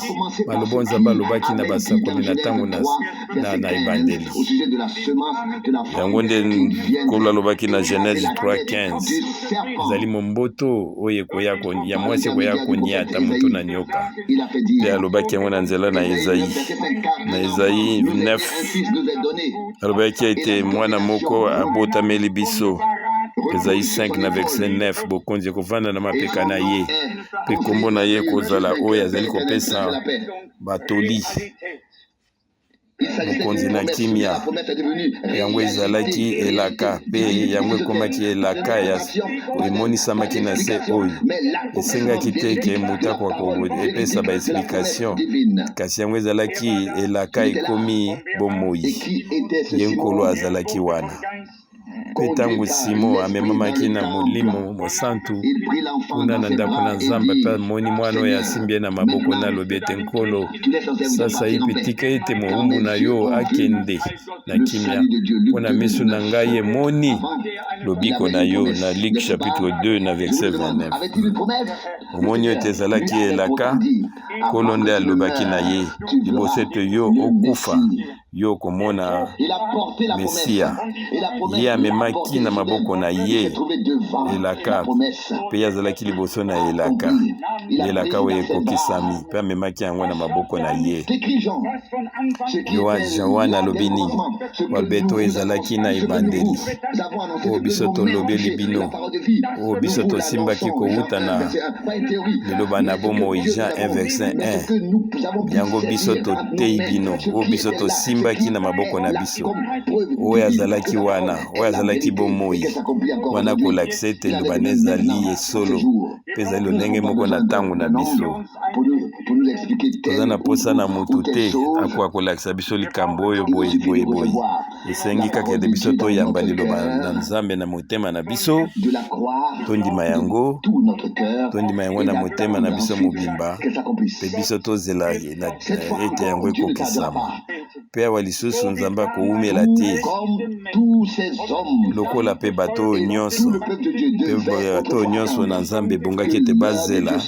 maloba oyo Nzambe alobaki na basakoli na ntango na ebandeli. Yango nde Nkolo alobaki na Genèse 3:15, ezali momboto oyo ekoya ya mwasi ekoya koniata moto na nyoka. Mpe alobaki yango na nzela na Ezayi, na Ezayi 9, alobaki ete mwana moko abotameli biso. Ezayi 5 na verset 9, bokonzi ekovanda na mapeka na ye, mpe nkombo na ye ekozala oyo azali kopesa batoli. Mokonzi na kimia. Yango ezalaki elaka, mpe yango ekomaki elaka ya emonisamaki na se oyo. Esengaki te ke moto akoka epesa ba explication, kasi yango ezalaki elaka ekomi bomoi. Ye Nkolo azalaki wana. Mpe ntango Simo amemamaki na Molimo Mosantu kuna na ndako na Nzambe, mpe amoni mwana oyo asimbi ye na maboko na alobi ete, Nkolo, sasaipi tika ete mowumbu na yo akende na kimia, mpo na miso na ngai emoni lobiko na yo. Na Luc chapitre 2 na verset 29. Omoni ete ezalaki elaka, Nkolo nde alobaki na ye liboso ete yo okufa, yo okomona Mesia. Ye amemaki na maboko na ye elaka, mpe ye azalaki liboso na elaka, elaka oyo ekokisami, mpe amemaki yango na maboko na ye. Yoane alobi nini? Alobi oyo ezalaki na ebandeli, oyo biso tolobeli bino, oyo biso tosimbaki kowuta na liloba na bomoi, Jean 1 verset 1. Yango biso toteyi bino, oyo biso tosimbaki na maboko na biso, oyo azalaki wana, oyo azalaki bomoi wana, kolakisa ete liloba na ezali esolo mpe ezali lolenge moko na ntango na biso. Toza na mposa na motu te akoka kolakisa biso likambo oyo boye boye boye. Esengi kaka ete biso toyamba liloba na Nzambe na motema na biso, tondima yango, tondima yango na motema na biso mobimba, mpe biso tozela ete yango ekokisama. Mpe awa lisusu Nzambe akowumela te, lokola mpe bato oyo nyonso, mpe bato oyo nyonso na Nzambe ebongaki ete bazela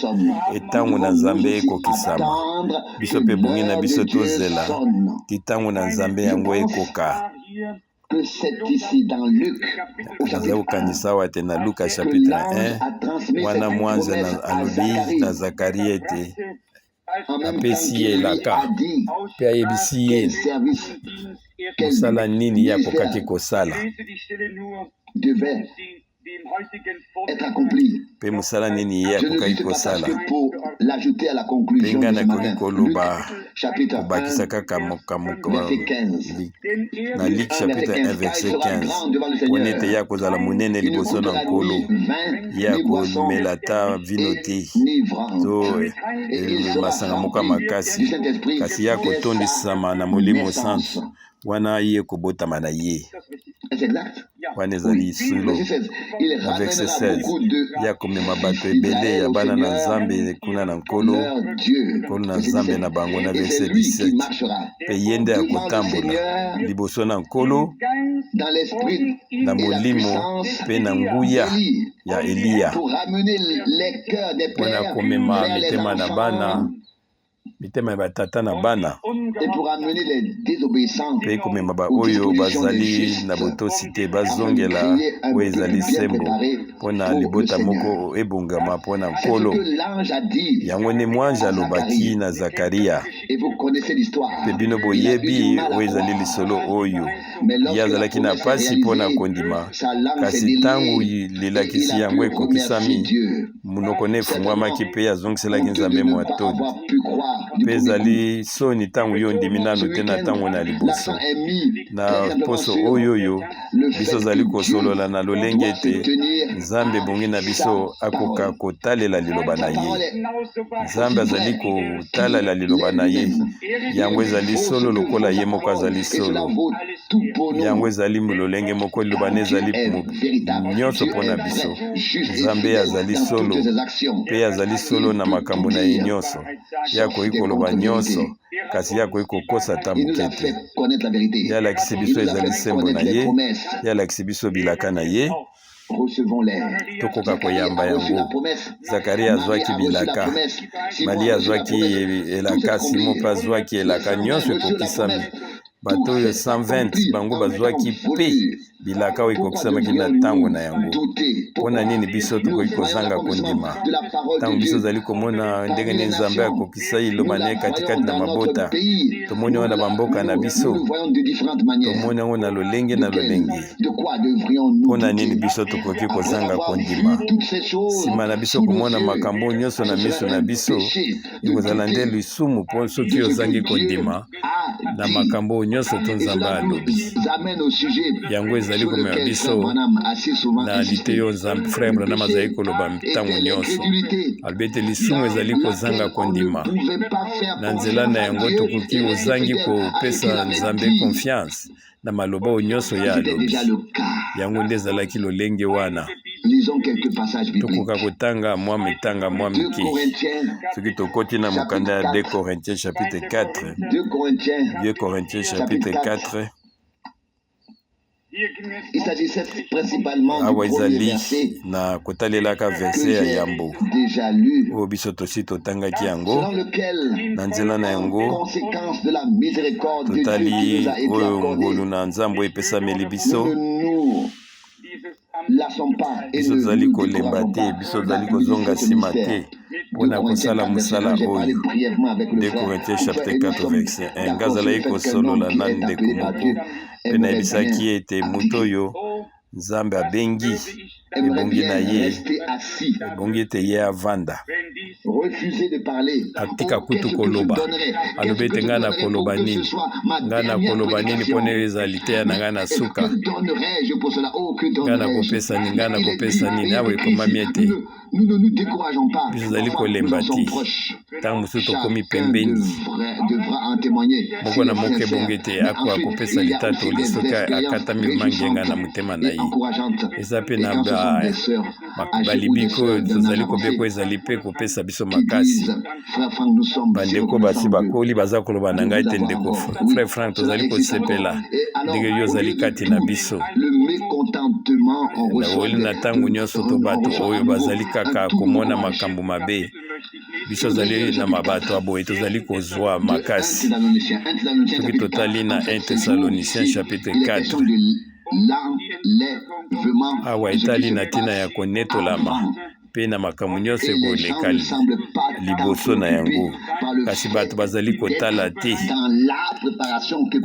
etango na Nzambe ekokisama. Biso mpe ebongi na biso tozela ti ntango na Nzambe yango ekoka. Naza kokanisa awa ete na Luka chapitre 1, wana mwanze alobi na Zakaria ete apesi ye elaka mpe ayebisi ye mosala nini ye akokaki kosala, mpe mosala nini ye akokaki kosala. Mpe ngai nakoki koloba kobakisa kaka na Luc chapitre 1 verset 15, mpona ete ye akozala monene liboso na Nkolo, ye akomela ata vino te to masanga moko ya makasi, kasi ye akotondisama na Molimo Santu wana ye kobotama na ye. Wana ezali solo. Na verset 16, ye akomema bato ebele ya bana na Nzambe kuna na Nkolo, Nkolo na Nzambe na bango. Na verset 17, mpe ye nde akotambola liboso na Nkolo na molimo mpe na nguya ya Eliya, mpona komema mitema na bana, mitema ya batata na bana, mpe komema baoyo bazali na botosi te bazongela oyo ezali sembo, mpona libota moko ebongama mpona Nkolo. Yango nde mwanje alobaki na Zakaria. Mpe bino boyebi oyo ezali lisolo oyo. Ye azalaki na mpasi mpo na kondima, kasi ntango lilakisi yango ekokisami, monoko na efungwamaki mpe azongiselaki Nzambe matondi. Mpe ezali soni ntango yo ondimi nanu te na ntango na liboso. Na poso oyo oyo biso ozali kosolola na lolenge ete Nzambe ebongi na biso akoka kotalela liloba na ye. Nzambe azali kotalela liloba na ye. Yango ezali solo lokola ye moko azali solo. Yango ezali lolenge moko, liloba na ezali nyonso mpo na biso. Nzambe azali solo, mpe azali solo na makambo na ye nyonso. Ye akoki koloba nyonso, kasi ye akoki kokosa ata moke te. Ye alakisi biso ezali sembo na ye, ye alakisi biso bilaka na ye. Tokoka koyamba yango. Zakaria azwaki bilaka, Malia azwaki elaka, Simo mpe azwaki elaka, nyonso ekokisami. Bato oyo 120 bango bazwaki mpe bilaka oyo ekokisamaki na ntango na yango. Mpo na nini biso tokoki kozanga kondima ntango biso tozali komona ndenge nini Nzambe akokisa liloba na ye katikati na mabota? Tomoni wana bamboka na biso, tomoni yango na lolenge na lolenge. Mpo na nini biso tokoki kozanga kondima? Nsima na biso komona makambo nyonso na miso na biso, ekozala nde lisumu mpo soki ozangi kondima na makambo oyo nyonso to Nzambe alobi. Yango ezali komema biso na liteyo Nzambe Frère Branham azali koloba ntango nyonso. Alobi ete lisumu ezali kozanga kondima. Na nzela na yango tokoki ozangi kopesa Nzambe confiance na maloba oyo nyonso ye alobi. Yango nde ezalaki lolenge wana. Tokoka kotanga mwa mitanga mwa mike soki tokoti na mokanda ya 2 Corinthiens chapitre 4. 2 Corinthiens chapitre 4. Awa ezali na kotalelaka verse ya yambo oyo biso tosi totangaki yango. Na nzela na yango totali oyo ngolu na Nzambe oyo epesameli biso. Biso tozali kolemba te, biso tozali kozonga nsima te mpo na kosala mosala oyo. 2 Corinthiens chapitre 4 verset 1. Nga azalaki kosolola na ndeko moko mpe nayebisaki ye ete moto oyo Nzambe abengi, ebongi na ye, ebongi ete ye avanda, atika kutu koloba. Alobi ete ngai nakoloba nini? Ngai nakoloba nini mpo na ezala liteya na ngai na suka? Ngai nakopesa nini? Ngai nakopesa nini? Awa ekomami ete biso tozali kolemba te. Ntango mosusu tokomi pembeni, moko na moko ebongi ete akoka kopesa litatoli soki akatami mangenga na motema na ye. Eza mpe na balibiki oyo tozali kobeko, ezali mpe kopesa biso makasi. Bandeko basi bakoli baza koloba na ngai ete ndeko Frère Frank, tozali kosepela ndenge yo ozali kati na biso. Naweli na ntango nyonso to bato oyo bazali kaka komona makambo mabe, biso tozali na mabato ya boye, tozali kozwa makasi. Soki totali na 1 Thessaloniciens chapitre 4, awa etali na ntina ya konetolama mpe na makambo nyonso ekoleka liboso na yango, kasi bato bazali kotala te,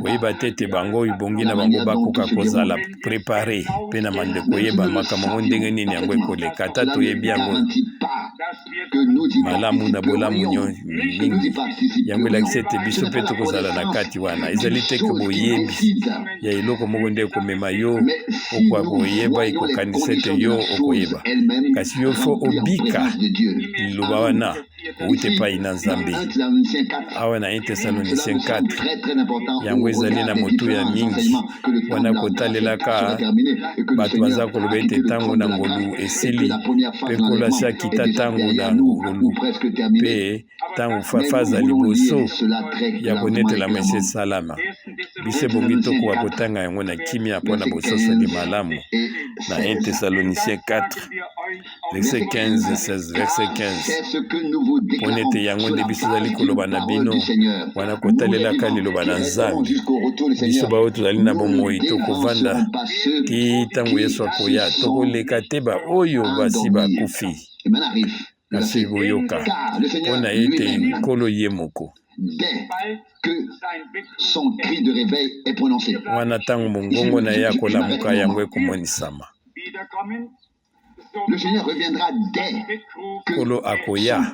koyeba te ete bango ebongi na bango bakoka kozala prepare mpe na mande koyeba makambo yango ndenge nini yango ekoleka. Ata toyebi yango malamu na bolamu mingi, yango elakisi ete biso mpe tokozala na kati wana. Ezali te ke boyebi ya eloko moko nde ekomema yo okoka koyeba, ekokanisa ete yo okoyeba, kasi yo fo obika liloba wana outa epai na Nzambe. Awa na 1 Thessaloniciens 4, yango ezali na motuya mingi wana kotalelaka bato baza koloba ete ntango na ngolu esili mpe Nkolo asi akita ntango na ngolu mpe ntango faze ya liboso ya konetelama esi esalama. Biso ebongi tokoka kotanga yango na kimia mpo na bososoli malamu na 1 Thessaloniciens 4 verset 15 16, verset 15, mpo ete yango nde biso tozali koloba na bino wana kotalelaka liloba na Nzambe. Biso baoyo tozali na bomoi tokovanda ti ntango Yesu akoya, tokoleka te baoyo basi bakufi. Kasi boyoka, mpo na ete Nkolo ye moko, wana ntango mongongo na ye akolamuka, yango ekomonisama. Nkolo akoya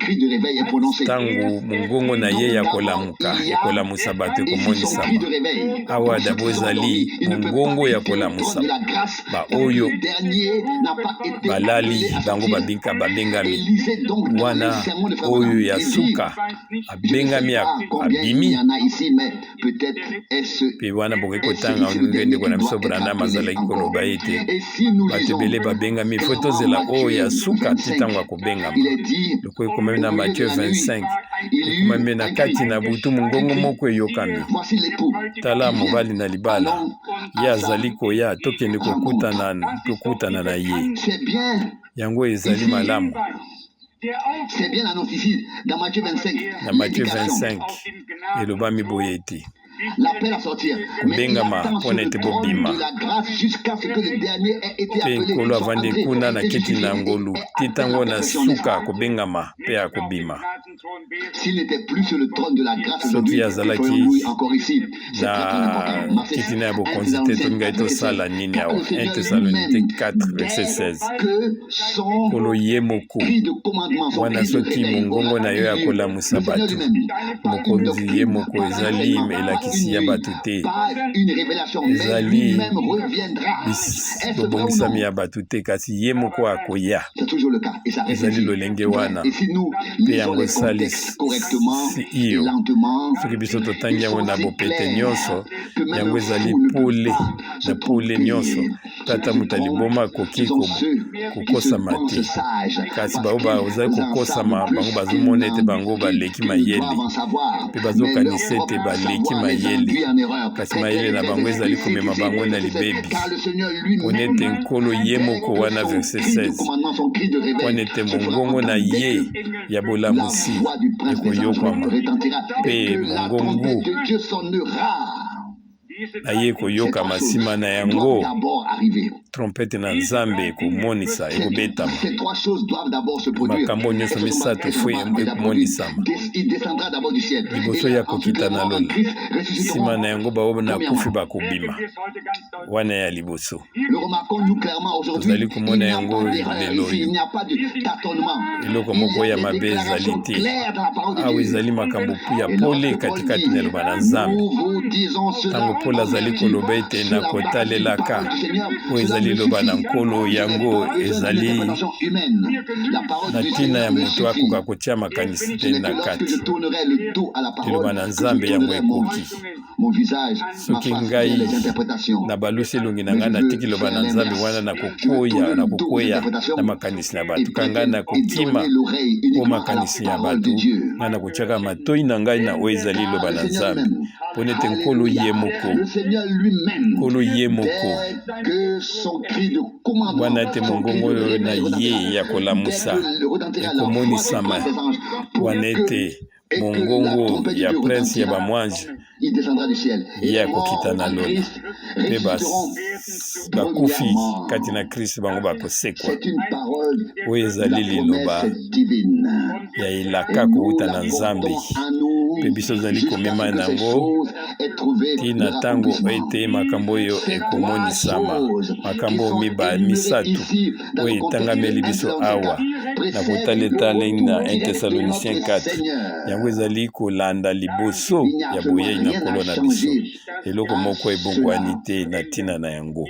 ntango mongongo na ye ya kolamuka ekolamusa bato ekomonisama. Awa dabo ezali mongongo ya kolamusa baoyo balali, bango babinka babengami wana oyo ya suka abengami abimi. Mpe wana bokoki kotanga ndenge ndeko na biso Branham azalaki koloba ete bato ebele babengami, fo tozela oyo ya suka ti ntango akobengama. Lokola ekomami na Matthieu 25, ekomami na kati na butu mongongo moko eyokami, tala mobali na libala, ye azali koya, tokende kokutana, tokutana na ye. Yango ezali malamu. Na Matthieu 25 elobami boye ete kobengama mpo na ete bobima, mpe Nkolo avandi kuna na kiti na ngolu ti ntango na suka akobengama mpe akobima. Soki azalaki na kiti na ya bokonzi te, tolingaki tosala nini awa? 1 Thessalonike 4 verset 16. Nkolo ye moko wana, soki mongongo na yo ya kolamusa bato, mokonzi ye moko, ezali elakisi ya bato te, ezali bobongisami ya bato te, kasi ye moko akoya. Ezali lolenge wana, mpe yango esali iyo. Soki biso totangi yango na bopete nyonso, yango ezali pole na pole nyonso. Tata moto ya liboma akoki kokosama te, kasi baoyo bazali kokosama bango bazomona ete bango baleki mayele, mpe bazokanisa ete baleki mayele, kasi mayele na bango ezali komema bango na libebi. Mpona ete Nkolo ye moko wana, verset 16, mpona ete mongongo na ye ya bolamusi ekoyokwama, mpe mongongo na ye ekoyokama, nsima na yango trompete na Nzambe ekomonisa, ekobetama. Makambo nyonso misato fo ekomonisama liboso ya kokita na lola. Nsima na yango baoyo nakufi bakobima. Wana ya liboso tozali komona yango lelo oyo, eloko moko ya mabe ezali te awa, ezali makambo ya pole katikati na eloba na Nzambe. Ntango Pole azali koloba ete na kotalelaka oyo ezali eloba na Nkolo, yango ezali na ntina ya moto akoka kotia makanisi te na kati. Liloba na Nzambe yango ekoki. Soki ngai nabalusi elongi na ngai, natiki liloba na Nzambe wana, nakokwea, nakokwea na makanisi na bato. Ka ngai nakokima o makanisi ya bato, ngai nakotiaka matoi na ngai na oyo ezali liloba na Nzambe, mpo nete Nkolo ye moko, Nkolo ye moko wana ete mongongo oyo na ye ya kolamusa ekomonisama, wana ete mongongo ya prince ya bamwange, ye akokita na lola, mpe bakufi kati na Kristo bango bakosekwa. Oyo ezali liloba ya elaka kowuta na Nzambe, mpe biso tozali komema yango tii na ntango ete makambo oyo ekomonisama. Makambo misato oyo etangameli biso awa na kotala etali na 1 Thessaloniciens 4, yango ezali kolanda liboso ya boyei na Nkolo na biso. Eloko moko ebongwani te na ntina na yango.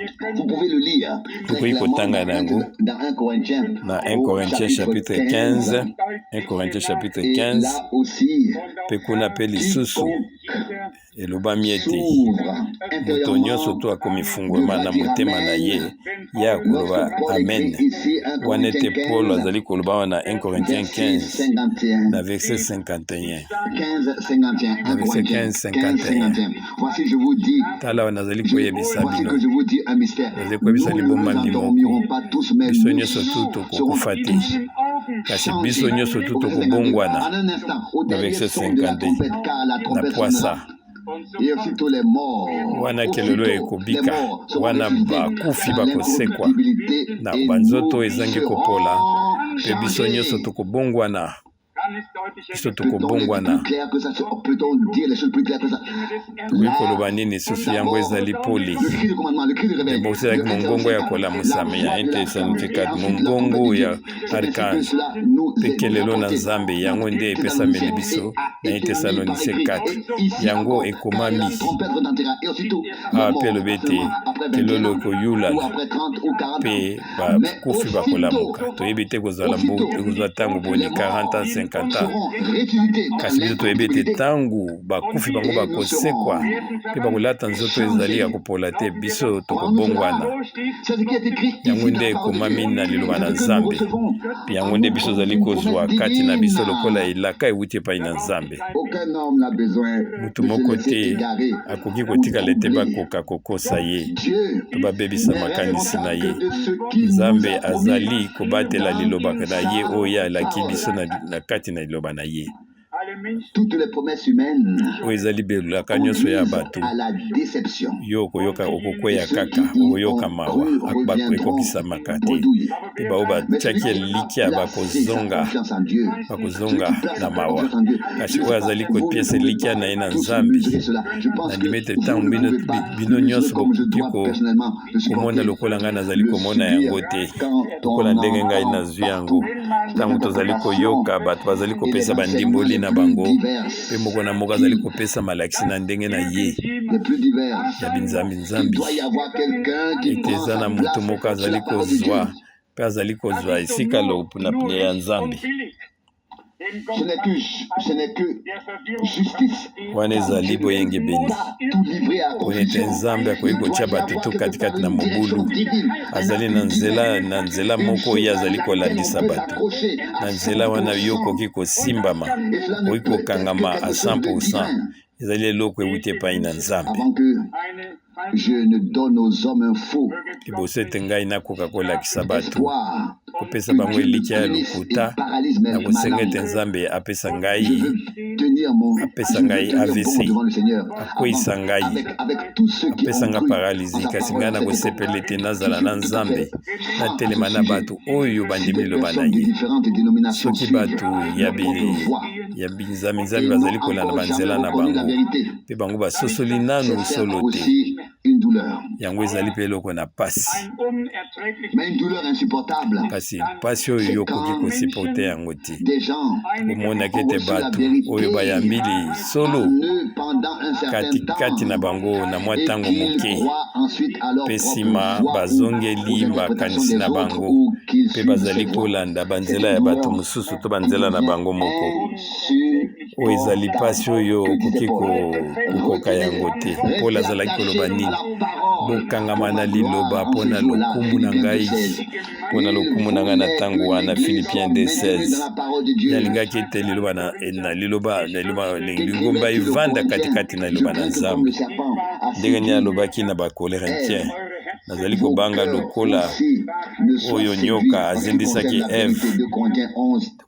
Tokoki kotanga na yango na 1 Corinthiens chapitre 15, 1 Corinthiens chapitre 15, mpe kuna mpe lisusu elobami ete moto nyonso to akomifungwama na motema na ye, ye akoloba amen. Wana ete Paul azali koloba wana 1 Corinthiens 15 na verset 51, na verset 15 51: tala, wana nazali koyebisa bino, nazali koyebisa libombami moko. Biso nyonso tu tokokufa te, kasi biso nyonso tu tokobongwana, na verset 52, na pwasa wana kelelo ekobika, wana bakufi bakosekwa na banzoto ezangi kopola, mpe biso nyonso tokobongwana. Biso tokobongwana. Tokoki koloba nini lisusu? Yango ezali pole. Liboso ezalaki mongongo ya kolamusama ya 1 Thessalonique 4, mongongo ya archange mpe kelelo na Nzambe, yango nde epesameli biso na 1 Thessalonicie 4. Yango ekomami awa mpe elobi ete kelelo ekoyulala mpe bakufi bakolamuka. Toyebi te kozala ekozwa ntango boni, 40 ans, 50 ans, kasi biso toyebi ete ntango bakufi bango bakosekwa mpe bakolata nzoto ezali ya kopola te, biso tokobongwana. Yango nde ekomami na liloba na Nzambe, mpe yango nde biso tozali kozwa kati na biso lokola elaka ewuti epai na Nzambe. Moto moko te akoki kotikala ete bakoka kokosa ye to babebisa makanisi na ye. Nzambe azali kobatela liloba na ye oyo ye alaki biso na kati na liloba na ye. Oyo ezali belaka nyonso ya bato, yo okoyoka, okokweya kaka, okoyoka mawa, ekokisamaka te. Mpe baoyo batiaki elikya bakozonga, bakozonga na mawa. Kasi oyo azali kopesa elikya na ye na Nzambe, nandimi ete ntango bino, bino nyonso bokoki komona lokola ngai nazali komona yango te, lokola ndenge ngai nazwi yango. Ntango tozali koyoka bato bazali kopesa bandimboli na bango, mpe moko na moko azali kopesa malakisi na ndenge na ye ya binzambi-nzambi, ete eza na moto moko azali kozwa mpe azali kozwa esika na pne ya Nzambe. Wana ezali boyengebene, pona ete Nzambe akoki kotia bato to katikati na mobulu. Azali na nzela, na nzela moko ye azali kolandisa bato. Na nzela wana yo okoki kosimbama, okoki kokangama a 100%. Ezali eloko ewuti epai na Nzambe. Liboso ete ngai nakoka kolakisa bato, kopesa bango elikya ya lokuta, nakosenga ete Nzambe apesa ngai, apesa ngai AVC, akweyisa ngai, apesa ngai paralizi, kasi ngai nakosepela ete nazala na Nzambe, natelema na bato oyo bandimi liloba na ye. Soki bato ya ya binzambi-nzambi bazali kolanda banzela na bango, mpe bango basosoli nanu solo te, yango ezali mpe eloko na pasi, kasi pasi oyo yo okoki kosiporte yango te. Omonaki ete bato oyo bayambi lisolo katikati na bango na mwa ntango moke, mpe nsima bazongeli makanisi na bango mpe bazali kolanda banzela ya bato mosusu to banzela na bango moko. Oyo ezali mpasi oyo okoki kokoka yango te. Paul azalaki koloba nini? Bokangama na liloba mpo na lokumu na ngai, mpo na lokumu na ngai na ntango wana. Philippiens 2:16. Nalingaki ete liloba na, na liloba na liloba lingomba evanda katikati na liloba na Nzambe. Ndenge nini alobaki na Bakorinthien, nazali kobanga lokola oyo nyoka azindisaki Eve.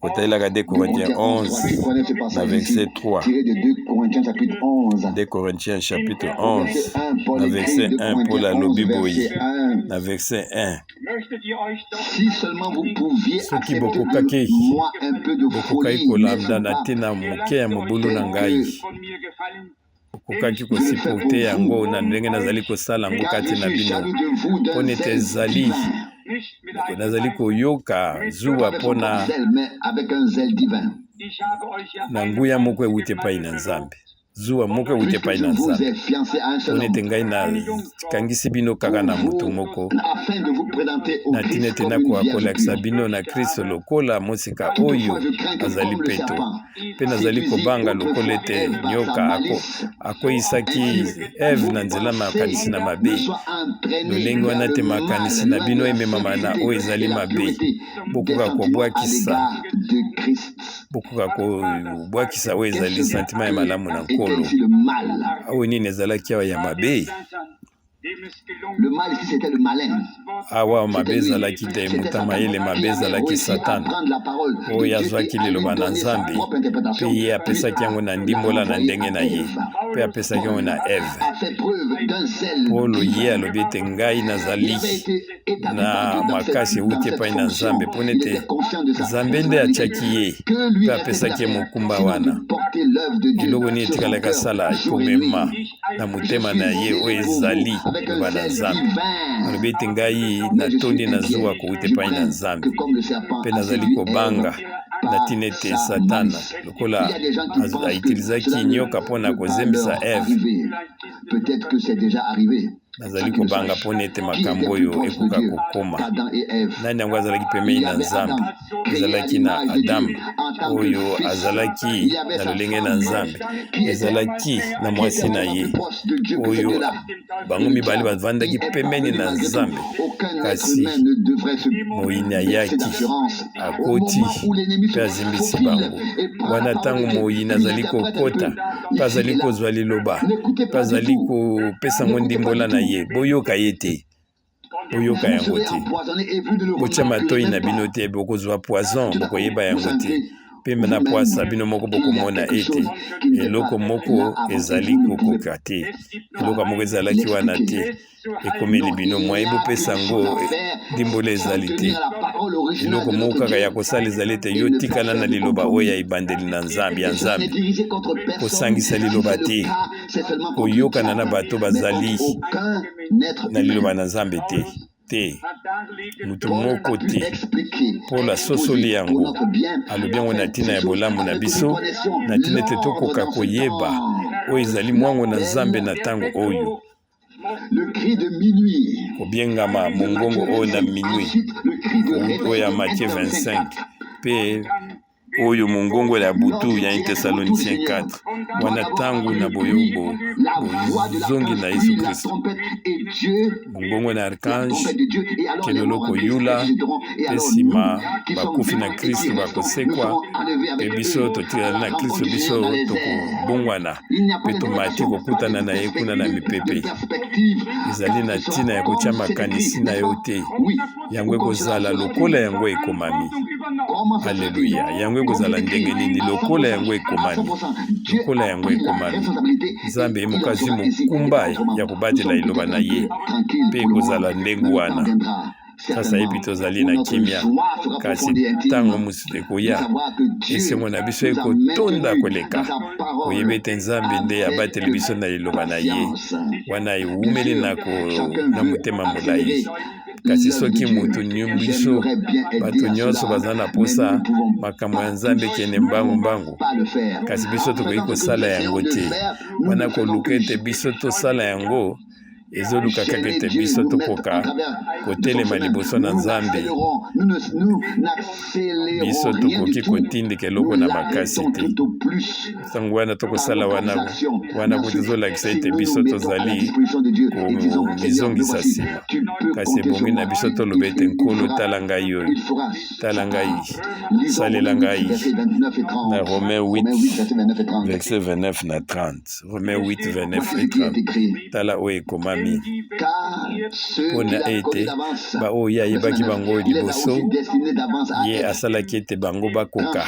Kotalelaka 2 Corinthiens 11 na verset 3. 2 Corinthiens chapitre 11 na verset 1, Paul alobi boye na verset 1: soki bokokaki, bokokaki kolanda na ntina moke ya mobulu na ngai, okokaki kosiporte yango na ndenge nazali kosala yango kati na bino, mpo nete ezali nazali koyoka zuwa mpo na na nguya moko ewuti epai na Nzambe, zuwa moko ewuti epai na Nzambe, mpo nete ngai nakangisi bino kaka na moto moko, na ntina ete nakoka kolakisa bino na Kristo lokola mosika oyo azali peto. Mpe nazali kobanga lokola ete nyoka akweisaki Eve na nzela makanisi na mabe, lolenge wana te makanisi na bino ememama na oyo ezali mabe, bokoka kobwakisa, bokoka kobwakisa oyo ezali sentiment ya malamu na Nkolo. Oyo nini ezalaki awa ya mabe? Le mal ici, c'était le malin. Awa mabe ezalaki te moto ya mayele, mabe ezalaki Satana oyo azwaki liloba na Nzambe mpe ye apesaki yango na ndimbola na ndenge na ye mpe apesaki yango na Eve. Polo ye alobi ete ngai nazali na makasi euti epai na Nzambe, mpo ete Nzambe nde atiaki ye mpe apesaki ye mokumba wana. Eloko nini etikalaki asala? Komema na motema na ye oyo ezali liloba na Nzambe. Alobi ete ngai natondi na zuwa kowuta epai na Nzambe, mpe nazali kobanga na ntina ete Satana, lokola autilisaki nyoka mpo na kozembisa Eve, nazali kobanga mpo na ete makambo oyo ekoka kokoma. Nani yango azalaki pembeni na Nzambe? Ezalaki na Adam oyo azalaki na lolenge na Nzambe, ezalaki na mwasi na ye oyo bango mibale bavandaki pembeni na Nzambe, kasi moyini ayaki akoti mpe azimbisi bango. Wana ntango moyini azali kokota mpe azali kozwa liloba mpe azali kopesa yango ndimbola na ye, boyoka ye te, boyoka yango te, botya matoi na bino te, bokozwa poison, bokoyeba yango te. Mpe na pwasa bino moko bokomona ete eloko moko ezali kokoka te, eloko moko ezalaki wana te, ekomeli bino mwaye bopesa yango ndimbola ezali te. Eloko moko kaka ya kosala ezali ete yo tikala na liloba oyo ya ebandeli na Nzambe ya Nzambe, kosangisa liloba te, koyokana na bato bazali na liloba na Nzambe te te, moto moko te. Polo asosoli yango, alobi yango na ntina ya bolamu na biso, na ntina ete tokoka koyeba oyo ezali mwango na Nzambe na ntango oyo. Kobiengama mongongo oyo na minuit, oyo ya Matthieu 25, mpe oyo mongongo ya butu ya 1 Thessaloniciens 4, wana ntango na boyobo bozongi na Yesu Kristo, mongongo na archange kelolo koyula, mpe nsima bakufi na Kristo bakosekwa, mpe biso totikali na Kristo, biso tokobongwana mpe tomati kokutana na ye kuna na mipepe. Ezali na ntina ya kotya makanisi na yo te. Yango ekozala lokola yango ekomami. Aleluya! Yango ekozala ndenge nini? Lokola yango ekomami. Lokola yango ekomami. Nzambe ye moko azwi mokumba ya kobatela liloba na ye, mpe ekozala ndenge wana. Sasaipi tozali na kimia, kasi ntango mosusu ekoya, esengo na biso ekotonda koleka koyeba ete Nzambe nde abateli biso na liloba na ye. Wana ewumeli na, ko, na motema molai. Kasi soki moto biso bato nyonso baza na mposa makambo ya Nzambe ekende mbangu mbangu, kasi biso tokoki kosala yango te. Wana koluka ete biso tosala yango ezoluka kaka ete biso tokoka kotelema liboso na Nzambe. Biso tokoki kotindika eloko na makasi te. Ntango wana tokosala wana wana kutu ezolakisa ete biso tozali komizongisa nsima, kasi ebongi na biso toloba ete Nkolo, tala ngai oyo, tala ngai, salela ngai. Na Romain 8 verset 29 na 30, Romain 8 29 et 30, tala oyo ekomami mpo na ete baoyo ye ayebaki bango liboso, ye asalaki ete bango bakoka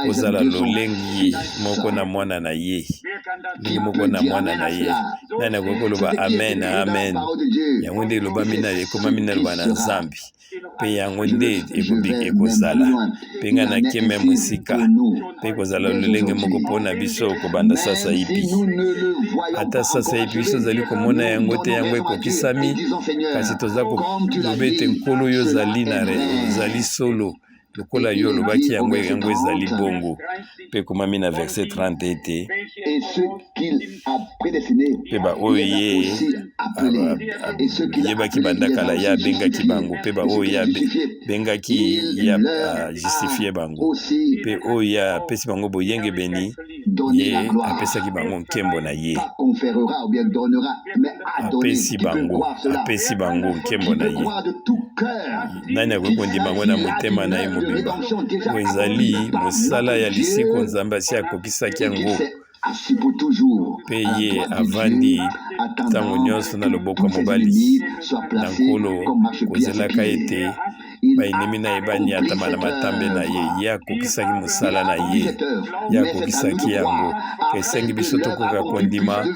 kozala lolenge moko na mwana na ye, ndenge moko na mwana na ye. Nani akoki koloba amen, amen? Yango nde elobami na ekomami na liloba na Nzambe, mpe yango nde ekozala. Mpe ngai nakeme mosika, mpe ekozala lolenge moko mpo na biso kobanda sasaipi. Ata sasaipi biso tozali komona yango te, yango ekokisami, kasi toza koloba ete Nkolo, yo ozali na ozali solo, lokola yo olobaki yango, yango ezali bongo. Mpe ekomami na verset 30 ete mpe baoyo ye ayebaki banda kala, ye abengaki bango, mpe baoyo ye abengaki, ye ajustifie bango, mpe oyo ye apesi bango boyengebeni, ye apesaki bango nkembo na ye. Apesi bango, apesi bango nkembo na ye. Nani akoki kondima yango na motema na ye mobimba? Oyo ezali mosala ya lisiko, Nzambe asi akokisaki yango, mpe ye avandi ntango nyonso na loboko ya mobali na Nkolo, kozelaka ete Bainemi na ye baniatama na matambe na ye. Ye akokisaki mosala na ye, ye akokisaki yango. Esengi biso tokoka kondima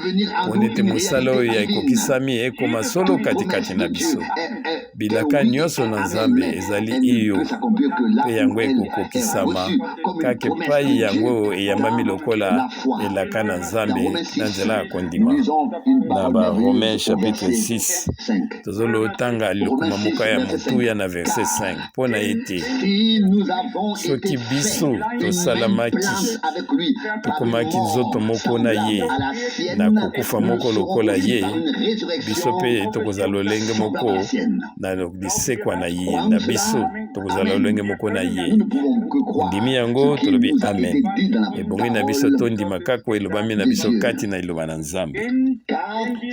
mpona ete mosala oyo ya ekokisami ekoma solo katikati na biso. Bilaka nyonso na Nzambe ezali iyo, mpe yango ekokokisama kaka epai yango eyambami lokola elaka na Nzambe na nzela ya kondima. Na ba Romains chapitre 6 tozolotanga likoma moko ya motuya na verset 5 mpo na ete soki biso tosalamaki tokomaki nzoto moko na ye na kokufa moko lokola ye, biso mpe tokozala lolenge moko na lisekwa na ye, na biso tokozala lolenge moko na ye. Ondimi yango? Tolobi amen. Ebongi na biso tondima kaka oyo elobami na biso kati na Liloba na Nzambe.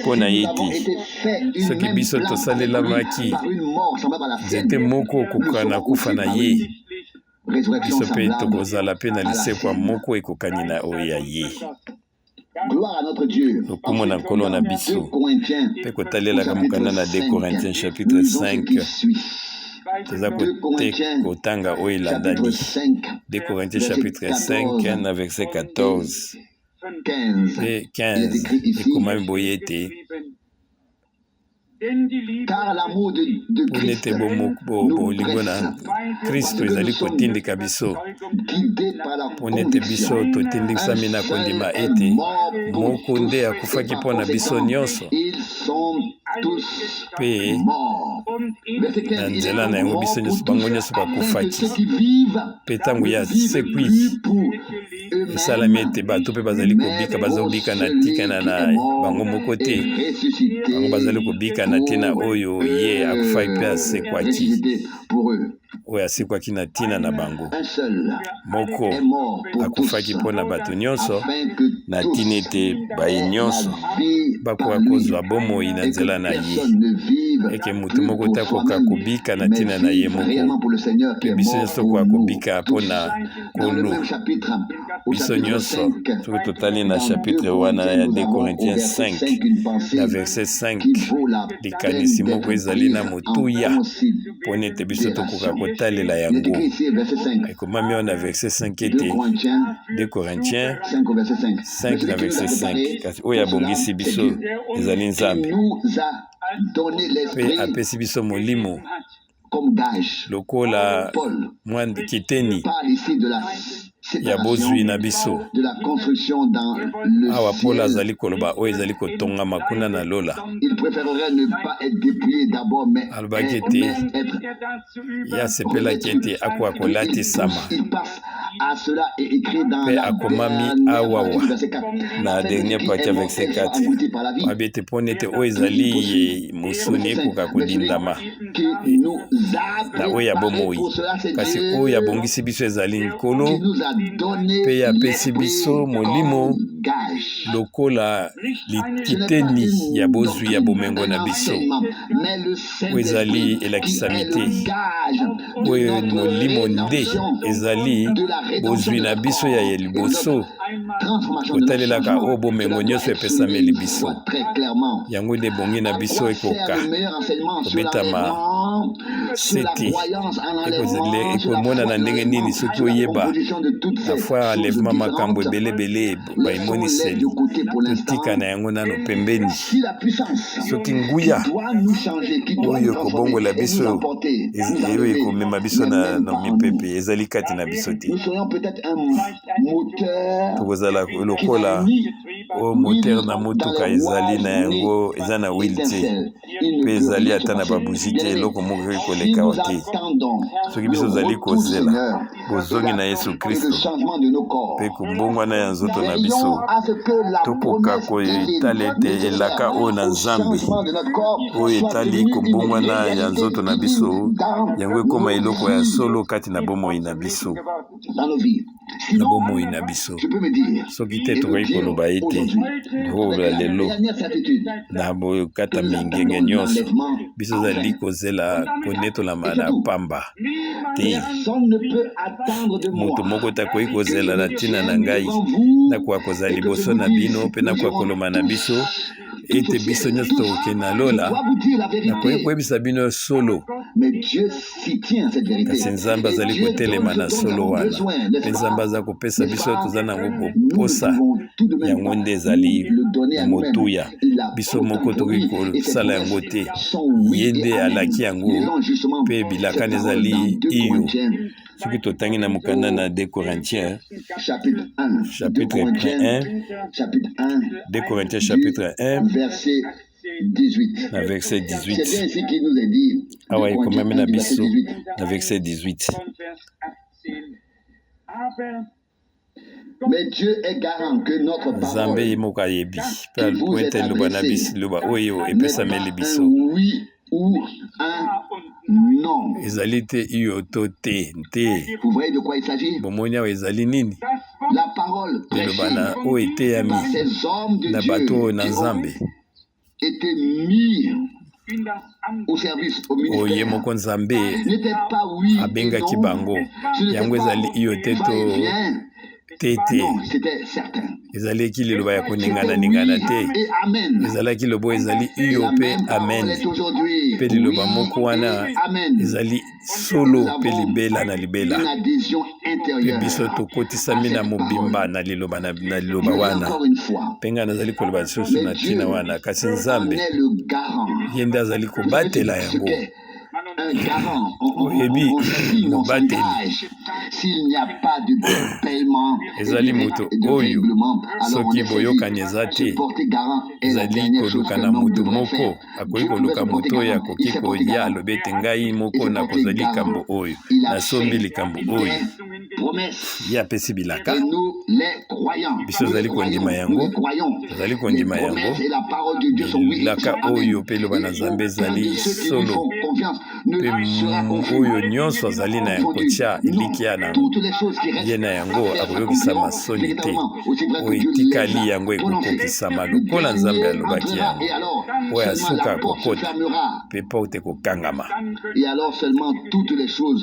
Mpo na ye te, soki biso tosalelamaki nzete moko kokoka na kufa na ye, biso mpe tokozala mpe na lisekwa moko ekokani na oyo ya ye. Lokumu na Nkolo na biso. Mpe kotalelaka mokanda na 2 Corinthiens chapitre 5, toza kote kotanga oyo elandani. 2 Corinthiens chapitre 5 na verset 14 mpe 15 ekomami boye ete Mpona ete bolingo na Kristo ezali kotindika biso, mpona ete biso totindikisami na kondima ete moko nde akufaki mpo na biso nyonso, mpe na nzela na yango biso nyonso, bango nyonso bakufaki, mpe ntango ye asekwi Esalami ete bato mpe bazali kobika, bazobika na tika na bango moko te, bango bazali kobika na ntina oyo ye akufaki mpe asekwaki, oyo asekwaki na ntina na bango. Moko akufaki mpo na bato nyonso, na ntina ete baye nyonso bakoka kozwa bomoi na nzela na ye, eke moto moko te akoka kobika na ntina na ye moko, mpe biso nyonso tokoka kobika mpo na Nkolo. Biso nyonso soki totali na chapitre wana ya 2 Corinthiens 5 na verset 5, likanisi moko ezali na motuya mpo na ete biso tokoka kotalela yango. Ekomami wana na verset 5 ete 2 Corinthiens 5 na verset 5, kasi oyo abongisi biso ezali Nzambe mpe apesi biso Molimo lokola mwa kiteni ya bozwi na biso. Awa Polo azali koloba oyo ezali kotongama kuna na lola. Alobaki ete ye asepelaki ete akoka kolatisama mpe akomami awawa na dernier partie ya verset 4 abi ete mpo nete oyo ezali mosuni ekoka kodindama na oyo ya bomoi, kasi oyo abongisi biso ezali Nkolo, mpe ye apesi biso Molimo lokola likiteni ya bozwi ya bomengo na biso. Oyo ezali elakisami te, oyo Molimo nde ezali bozwi na biso ya liboso, kotalelaka oyo bomengo nyonso epesameli biso. Yango nde ebongi na biso ekoka kobetama sete. Ekomonana ndenge nini soki oyeba na foi ya enlèvement makambo ebele ebele baemoniseli, totika na yango nano pembeni. Soki nguya oyo ekobongola biso, oyo ekomema biso na mipepe ezali kati na biso te, tokozala lokola oyo moteur na motuka ezali na yango eza na wheel te mpe ezali ata na babuzi te, eloko moko ekoki koleka awa te. Soki biso tozali kozela bozongi na Yesu Kristo mpe kobongwana ya nzoto na biso, tokoka kotala ete elaka oyo na Nzambe oyo etali kobongwana ya nzoto na biso yango ekoma eloko ya solo kati na bomoi na biso. Na bomoi na biso. Soki te, tokoki koloba ete lokola lelo na bokata mingenge nyonso, biso ozali kozela konetolama na pamba te. Moto moko te akoki kozela na ntina na ngai nakoka kozala liboso na bino mpe nakoka koloba na biso. Ete biso nyonso tokokende na lola, nakoki koyebisa bino solo. Kasi Nzambe azali kotelema na solo wana, mpe Nzambe aza kopesa biso toza na yango boposa. Yango nde ezali na motuya. Biso moko tokoki kosala yango te. Ye nde alaki yango, mpe bilaka na ezali iyo. Soki totangi na mokanda na 2 Corinthiens chapitre 1, 2 Corinthiens chapitre 1 na verset 18, awa ekomami na biso na verset 18. Nzambe ye moko ayebi mpe po ete liloba na biso, liloba oyo epesameli biso ezali te iyo to te te. Bomoni awa ezali nini? Liloba na oyo eteyami na bato oyo na Nzambe, oyo ye moko Nzambe abengaki bango, yango ezali iyo te to te te. Ezalaki liloba ya koningana-ningana te, ezalaki liloba ezali iyo mpe amen. Mpe liloba moko wana ezali solo mpe libela na libela, mpe biso tokotisami na mobimba na liloba na liloba wana. Mpe ngai nazali koloba lisusu na ntina wana, kasi Nzambe ye nde azali kobatela yango. Oyebi, mobateli ezali moto oyo soki boyokani eza te, ezali koluka na moto moko, akoki koluka moto oyo akoki koya alobi ete ngai moko nakozwa likambo oyo, nasombi likambo oyo. Ye apesi bilaka, biso tozali kondima yango, tozali kondima yango. Bilaka oyo mpe liloba na Nzambe ezali solo, mpe oyo nyonso azali na kotia elikya na ye na yango akoyokisama soni te. Oyo etikali yango ekokokisama lokola Nzambe alobaki yango. Oyo asuka akokota, mpe porte ekokangama.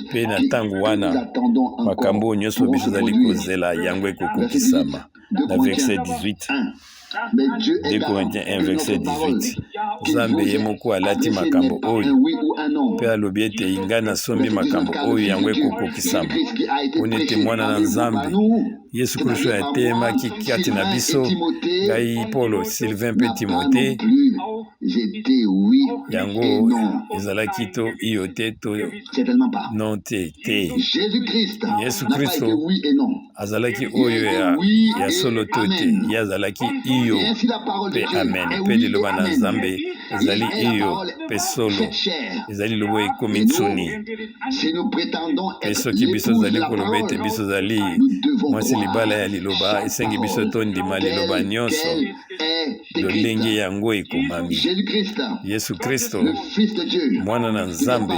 Mpe na ntango wana makambo oyo nyonso biso tozali kozela yango ekokokisama. Na verset 18, 2 Corinthiens 1 verset 18, Nzambe ye moko alati makambo oyo mpe alobi ete ngai nasombi makambo oyo, yango ekokokisama, mpona ete mwana na Nzambe Yesu Kristo ateyemaki kati na biso, ngai Polo, Sylvain mpe Timote. Yango ezalaki to iyo te to non te te. Yesu Kristo azalaki oyo ya solo to te, ye azalaki iyo mpe amen. Mpe liloba na Nzambe ezali iyo mpe solo, ezali liloba ekomi nsuni. Mpe soki biso tozali koloba ete biso tozali mwasi libala ya liloba, esengi biso tondima liloba nyonso lolenge yango ekomami. Yesu Kristo, Mwana na Nzambe,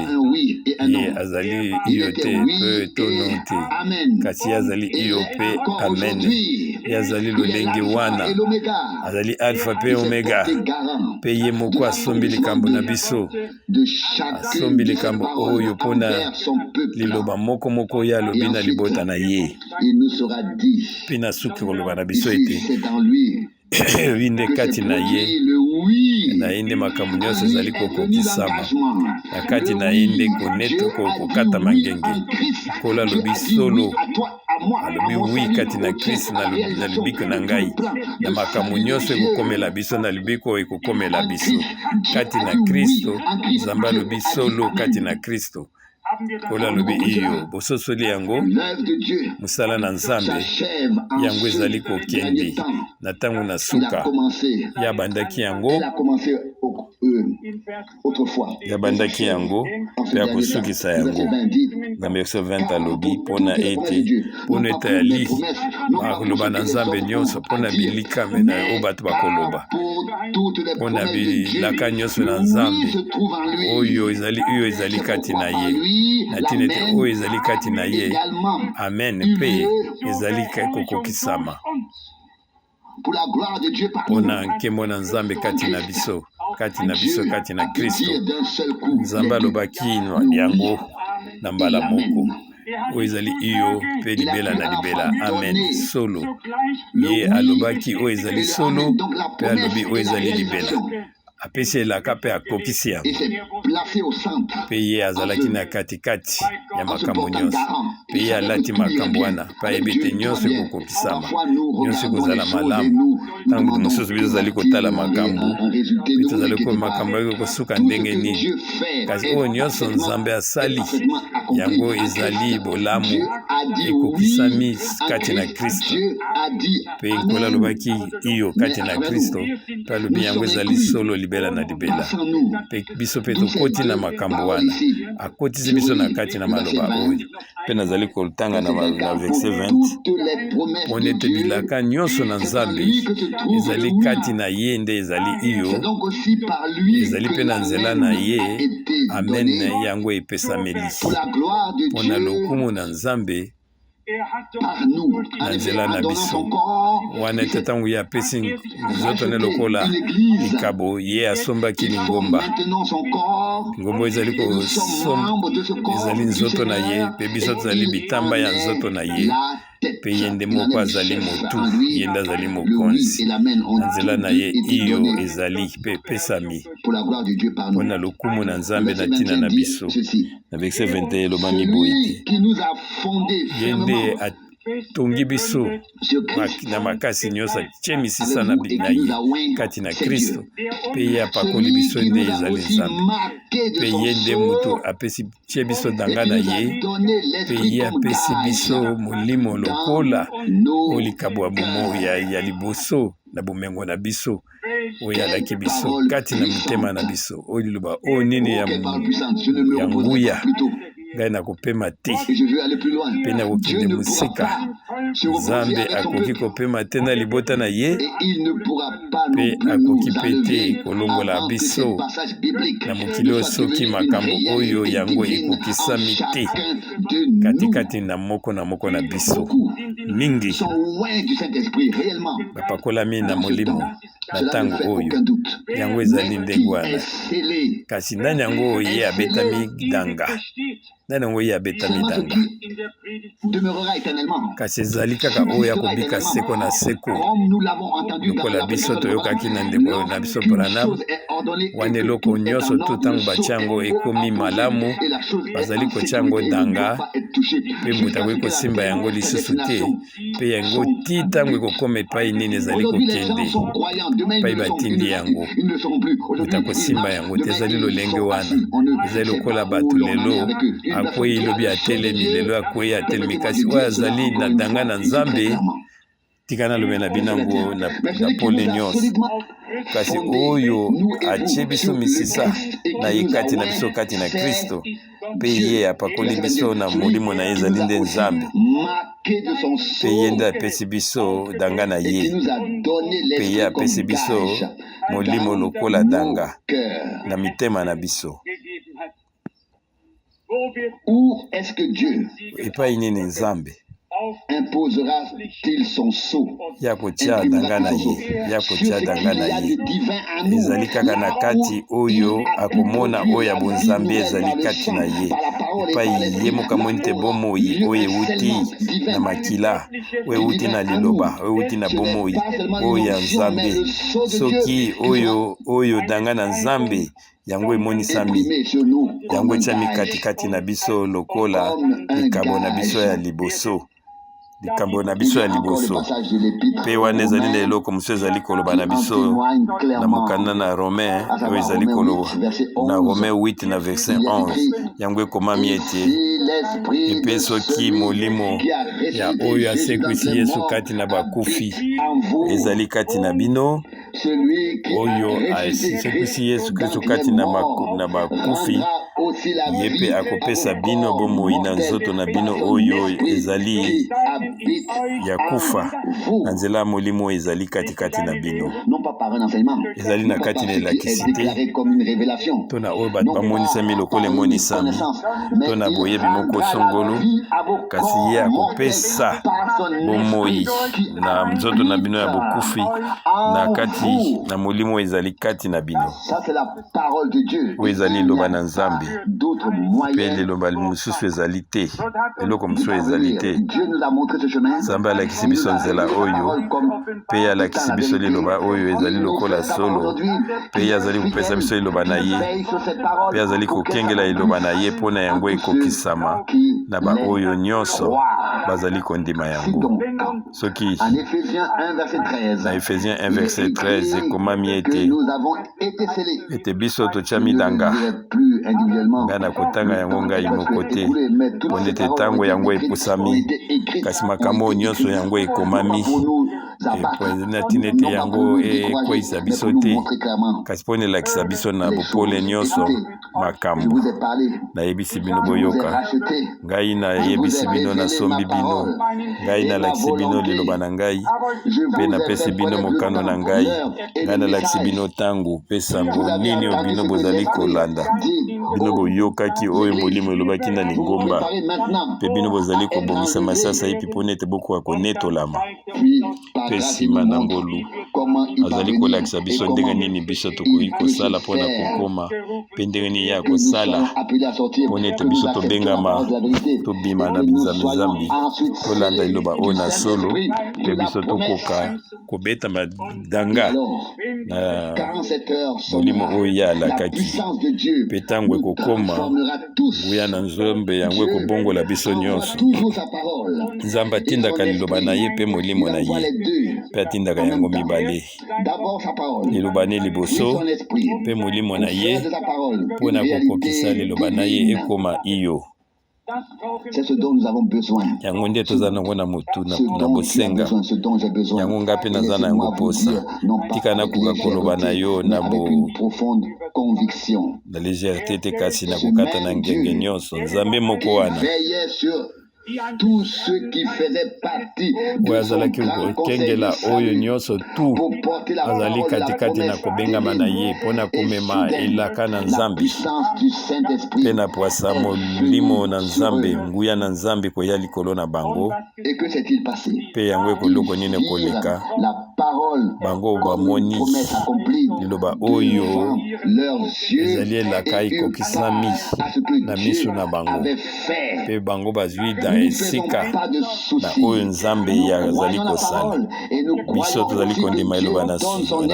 ye azali iyo te mpe to non te, kasi ye azali iyo mpe amen. Ye azali lolenge wana, azali Alpha mpe Omega, mpe ye moko asombi likambo na biso, asombi likambo oyo mpo na liloba moko moko ye alobi na libota na ye. Mpe na suki koloba na biso ete elobi nde kati na ye, na ye nde makambo nyonso ezali kokokisama, na kati na ye nde koneto kokatama ngenge. Nkolo alobi solo, alobi wi kati na Kristo na lobiko na ngai, na makambo nyonso ekokomela biso, na lobiko ekokomela biso kati na Kristo. Nzambe alobi solo kati na Kristo. Nkolo alobi iyo. Bososoli yango? Mosala na Nzambe yango ezali kokende na ntango na suka. Ye abandaki yango, ye abandaki yango mpe akosukisa yango. Na verset 20 alobi mpo na ete mpo na ete ali akoloba na Nzambe nyonso mpo na bilikame na oyo bato bakoloba, mpo na bilaka nyonso na Nzambe oyo ezali oyo ezali kati na ye, na ntina ete oyo ezali kati na ye amen mpe ezali kokokisama mpo na nkembo na Nzambe kati na biso, kati na biso, kati na Kristo. Nzambe alobaki yango na mbala moko. Oyo ezali iyo mpe libela na libela. Amen. Solo. Ye alobaki oyo ezali solo mpe alobi oyo ezali libela. Apesi elaka mpe akokisi yango. Mpe ye azalaki na katikati ya makambo nyonso, mpe ye alati makambo wana, mpe ayebi ete nyonso ekokokisama, nyonso ekozala malamu. Ntango mosusu biso tozali kotala makambo mpe tozali ko makambo ekoki kosuka ndenge nini, kasi oyo nyonso Nzambe asali yango ezali bolamu ekokisami kati na Kristo. Mpe Nkolo alobaki iyo kati na Kristo, mpe alobi yango ezali solo libela na libela. Mpe biso mpe tokoti na makambo wana, akotisi biso na kati na maloba oyo. Mpe nazali kotanga na verset 20, mpo ete bilaka nyonso na Nzambe ezali kati na ye nde ezali iyo, ezali mpe na nzela na ye amen yango epesameli mpo na lokumu na Nzambe na nzela na biso. Wana ete ntango ye apesi nzoto ne lokola likabo, ye asombaki lingomba. Lingomba ezali kosomba, ezali nzoto na ye, mpe biso tozali bitamba ya nzoto na ye. Mpe ye nde moko azali motu, ye nde azali mokonzi. Na nzela na ye iyo ezali mpe epesami mpo na lokumu na Nzambe na ntina na biso. Na verset 21 elobami boye te, ye nde atongi biso na makasi nyonso, atie misisa na ye kati na Kristo, mpe ye apakoli biso nde ezali Nzambe, mpe ye nde moto apesi tie biso danga na ye, mpe ye apesi biso molimo lokola oyo likabo ya bomoi ya liboso na bomengo na biso oyo alaki biso kati na mitema na biso. Oyo liloba oyo nini ya nguya! Ngai nakopema te mpe nakokende mosika. Nzambe akoki kopema te na libota na ye, mpe akoki mpe te kolongola biso na mokili oyo soki makambo oyo yango ekokisami te katikati na moko na moko na biso. Mingi bapakolami na Molimo na ntango oyo, yango ezali ndenge wana. Kasi nani yango oyo ye abetami danga? Nani yango ye abetami danga? Kasi ezali kaka oyo akobika seko na seko, lokola biso toyokaki na ndeko na biso Branham wana. Eloko nyonso to ntango batia yango ekomi malamu, bazali kotia yango danga, mpe moto akoki kosimba yango lisusu te, mpe yango ti ntango ekokoma epai nini ezali kokende, epai batindi yango, moto akosimba yango te. Ezali lolenge wana, ezali lokola bato lelo akwei, lobi atelemi, lelo akwei, atelemi. Kasi oyo azali na danga na Nzambe, tika nalobe na bino yango na pole nyonso, kasi oyo atie biso misisa na ye kati na biso kati na Kristo, mpe ye apakoli biso na molimo na ye, ezali nde Nzambe, mpe ye nde apesi biso danga na ye, mpe ye apesi biso molimo lokola danga na mitema na biso. Epai nini Nzambe ya kotia danga na ye, ya kotia danga na ye? Ezali kaka na kati oyo akomona oyo ya bonzambe ezali kati na ye, epai ye moko amoni te bomoi oyo ewuti na makila, oyo ewuti na liloba, oyo ewuti na bomoi oyo ya Nzambe. Soki oyo danga na Nzambe yango emonisami, yango etiami katikati na biso lokola likabo na biso ya liboso, likambo na biso ya liboso. Mpe wana ezali na eloko mosusu ezali koloba na biso na mokanda na Romain, oyo ezali koloba na Romain 8 na verset 11. Yango ekomami ete, epe soki molimo ya oyo asekwisi Yesu kati na bakufi ezali kati na bino, oyo asekwisi Yesu Kristo kati na bakufi, ye mpe akopesa bino bomoi na nzoto na bino oyo ezali ya kufa na nzela ya molimo ezali katikati na bino. Ezali na kati na elakisi te to na oyo bato bamonisami lokola emonisami to na boyebi moko songolo, kasi ye akopesa bomoi na nzoto na bino ya bokufi na kati na molimo ezali kati na bino. Oyo ezali liloba na Nzambe. Mpe liloba mosusu ezali te, eloko mosusu ezali te. Nzambe alakisi biso nzela oyo, mpe ye alakisi biso liloba oyo ezali lokola solo, mpe ye azali kopesa biso liloba na ye, mpe azali kokengela liloba na ye mpo na yango ekokisama na baoyo nyonso bazali kondima yango. Soki na Efesien 1 verset 13 ekomami ete ete biso totyami danga, ngai nakotanga yango ngai moko te, mpo ete ntango yango epusami, kasi makambo oyo nyonso yango ekomami na ntina ete yango ekweisa biso te, kasi mpo na elakisa biso na bopole nyonso makambo. Nayebisi bino boyoka ngai, nayebisi bino nasombi bino, ngai nalakisi bino liloba na ngai, mpe napesi bino mokano na ngai. Ngai nalakisi bino ntango mpe sango nini oyo bino bozali kolanda. Bino boyokaki oyo Molimo elobaki na lingomba, mpe bino bozali kobongisama sasaipi mpo na ete bokoka konetolama. Mpe nsima na ngolu, azali kolakisa biso ndenge nini biso tokoki kosala mpo na kokoma, mpe ndenge nini ye akosala mpo na ete biso tobengama tobima na binzambi-nzambi, tolanda liloba oyo na solo, mpe biso tokoka kobeta madanga na molimo oyo ye alakaki. Mpe ntango ekokoma, nguya na Nzambe yango ekobongola biso nyonso. Nzambe atindaka liloba na ye mpe molimo na ye, mpe atindaka yango mibale, liloba ne liboso mpe molimo na ye, mpo na kokokisa liloba na ye ekoma iyo. Yango nde toza nango na motu na bosenga, yango ngai mpe naza na yango mposa. Tika nakoka koloba na yo na bo na légèreté te, kasi na kokata na ngenge nyonso. Nzambe moko wana oyo azalaki kokengela oyo nyonso tu azali katikati na kobengama na ye mpo na komema elaka na Nzambe, mpe na pwasa molimo na Nzambe, nguya na Nzambe koya likolo na bango. Mpe yango ekoloko nini ekoleka? Bango bamoni liloba oyo ezali elaka ekokisami na miso na bango, mpe bango bazwi na esika na oyo Nzambe ye azali kosala. Biso tozali kondima liloba na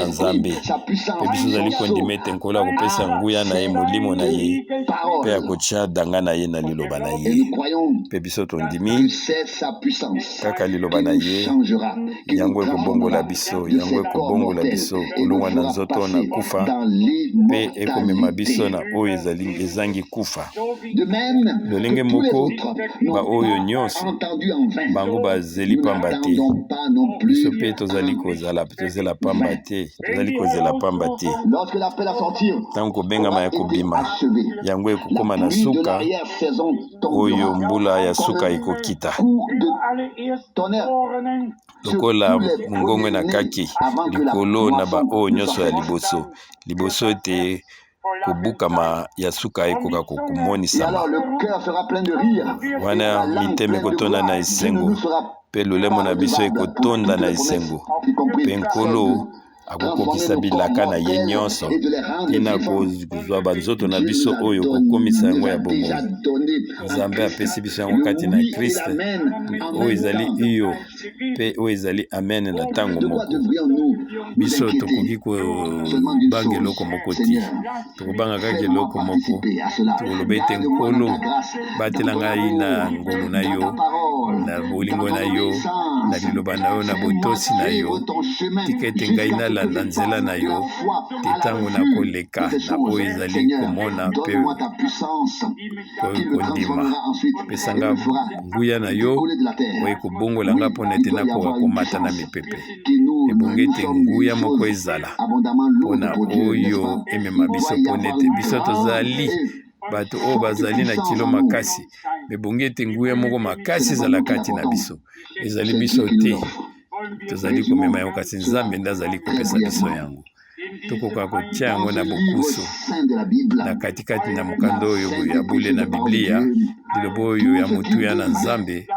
Nzambe, mpe biso tozali kondima ete Nkolo akopesa nguya na ye, molimo na ye, mpe akotya danga na ye na liloba na ye. Mpe biso tondimi kaka liloba na ye, yango ekobongola biso, yango ekobongola biso kolongwa na nzoto na kufa mpe ekomema biso na oyo ezali ezangi kufa. Lolenge moko baoyo nyonso bango bazeli pamba te, biso mpe tozali kozala tozela pamba te, tozali kozela pamba te. Ntango kobengama ya kobima yango ekokoma na suka, oyo mbula ya suka ekokita lokola mongongo na kaki likolo na baoyo nyonso ya liboso, liboso ete kobukama ya suka ekoka komonisama. Wana mitema ekotonda na esengo, mpe lolemo na biso ekotonda na esengo, mpe Nkolo akokokisa bilaka na ye nyonso mpe kozwa banzoto na biso oyo kokomisa yango ya bomoi. Nzambe apesi biso yango kati na Christ, oyo ezali iyo mpe oyo ezali amen na ntango moko. Biso tokoki kobanga eloko moko te, tokobanga kaka eloko moko, tokoloba ete Nkolo, batela ngai na ngolu na yo, na bolingo na yo, na liloba na yo, na botosi na yo. Tika ete ngai nalanda nzela na yo te ntango nakoleka na oyo ezali komona mpe kondima. Pesa nga nguya na yo oyo ekobongola nga mpo na ete nakoka komata na mipepe. Ebongi ete nguya moko ezala mpo na oyo emema biso, mpo na ete biso tozali bato oyo bazali na kilo makasi. Ebongi ete nguya moko makasi ezala kati na biso. Ezali biso te tozali komema yango, kasi Nzambe nde azali kopesa biso yango. Tokoka kotia yango na bokusu na katikati na mokanda oyo ya bule na Biblia, liloba oyo ya motuya na Nzambe,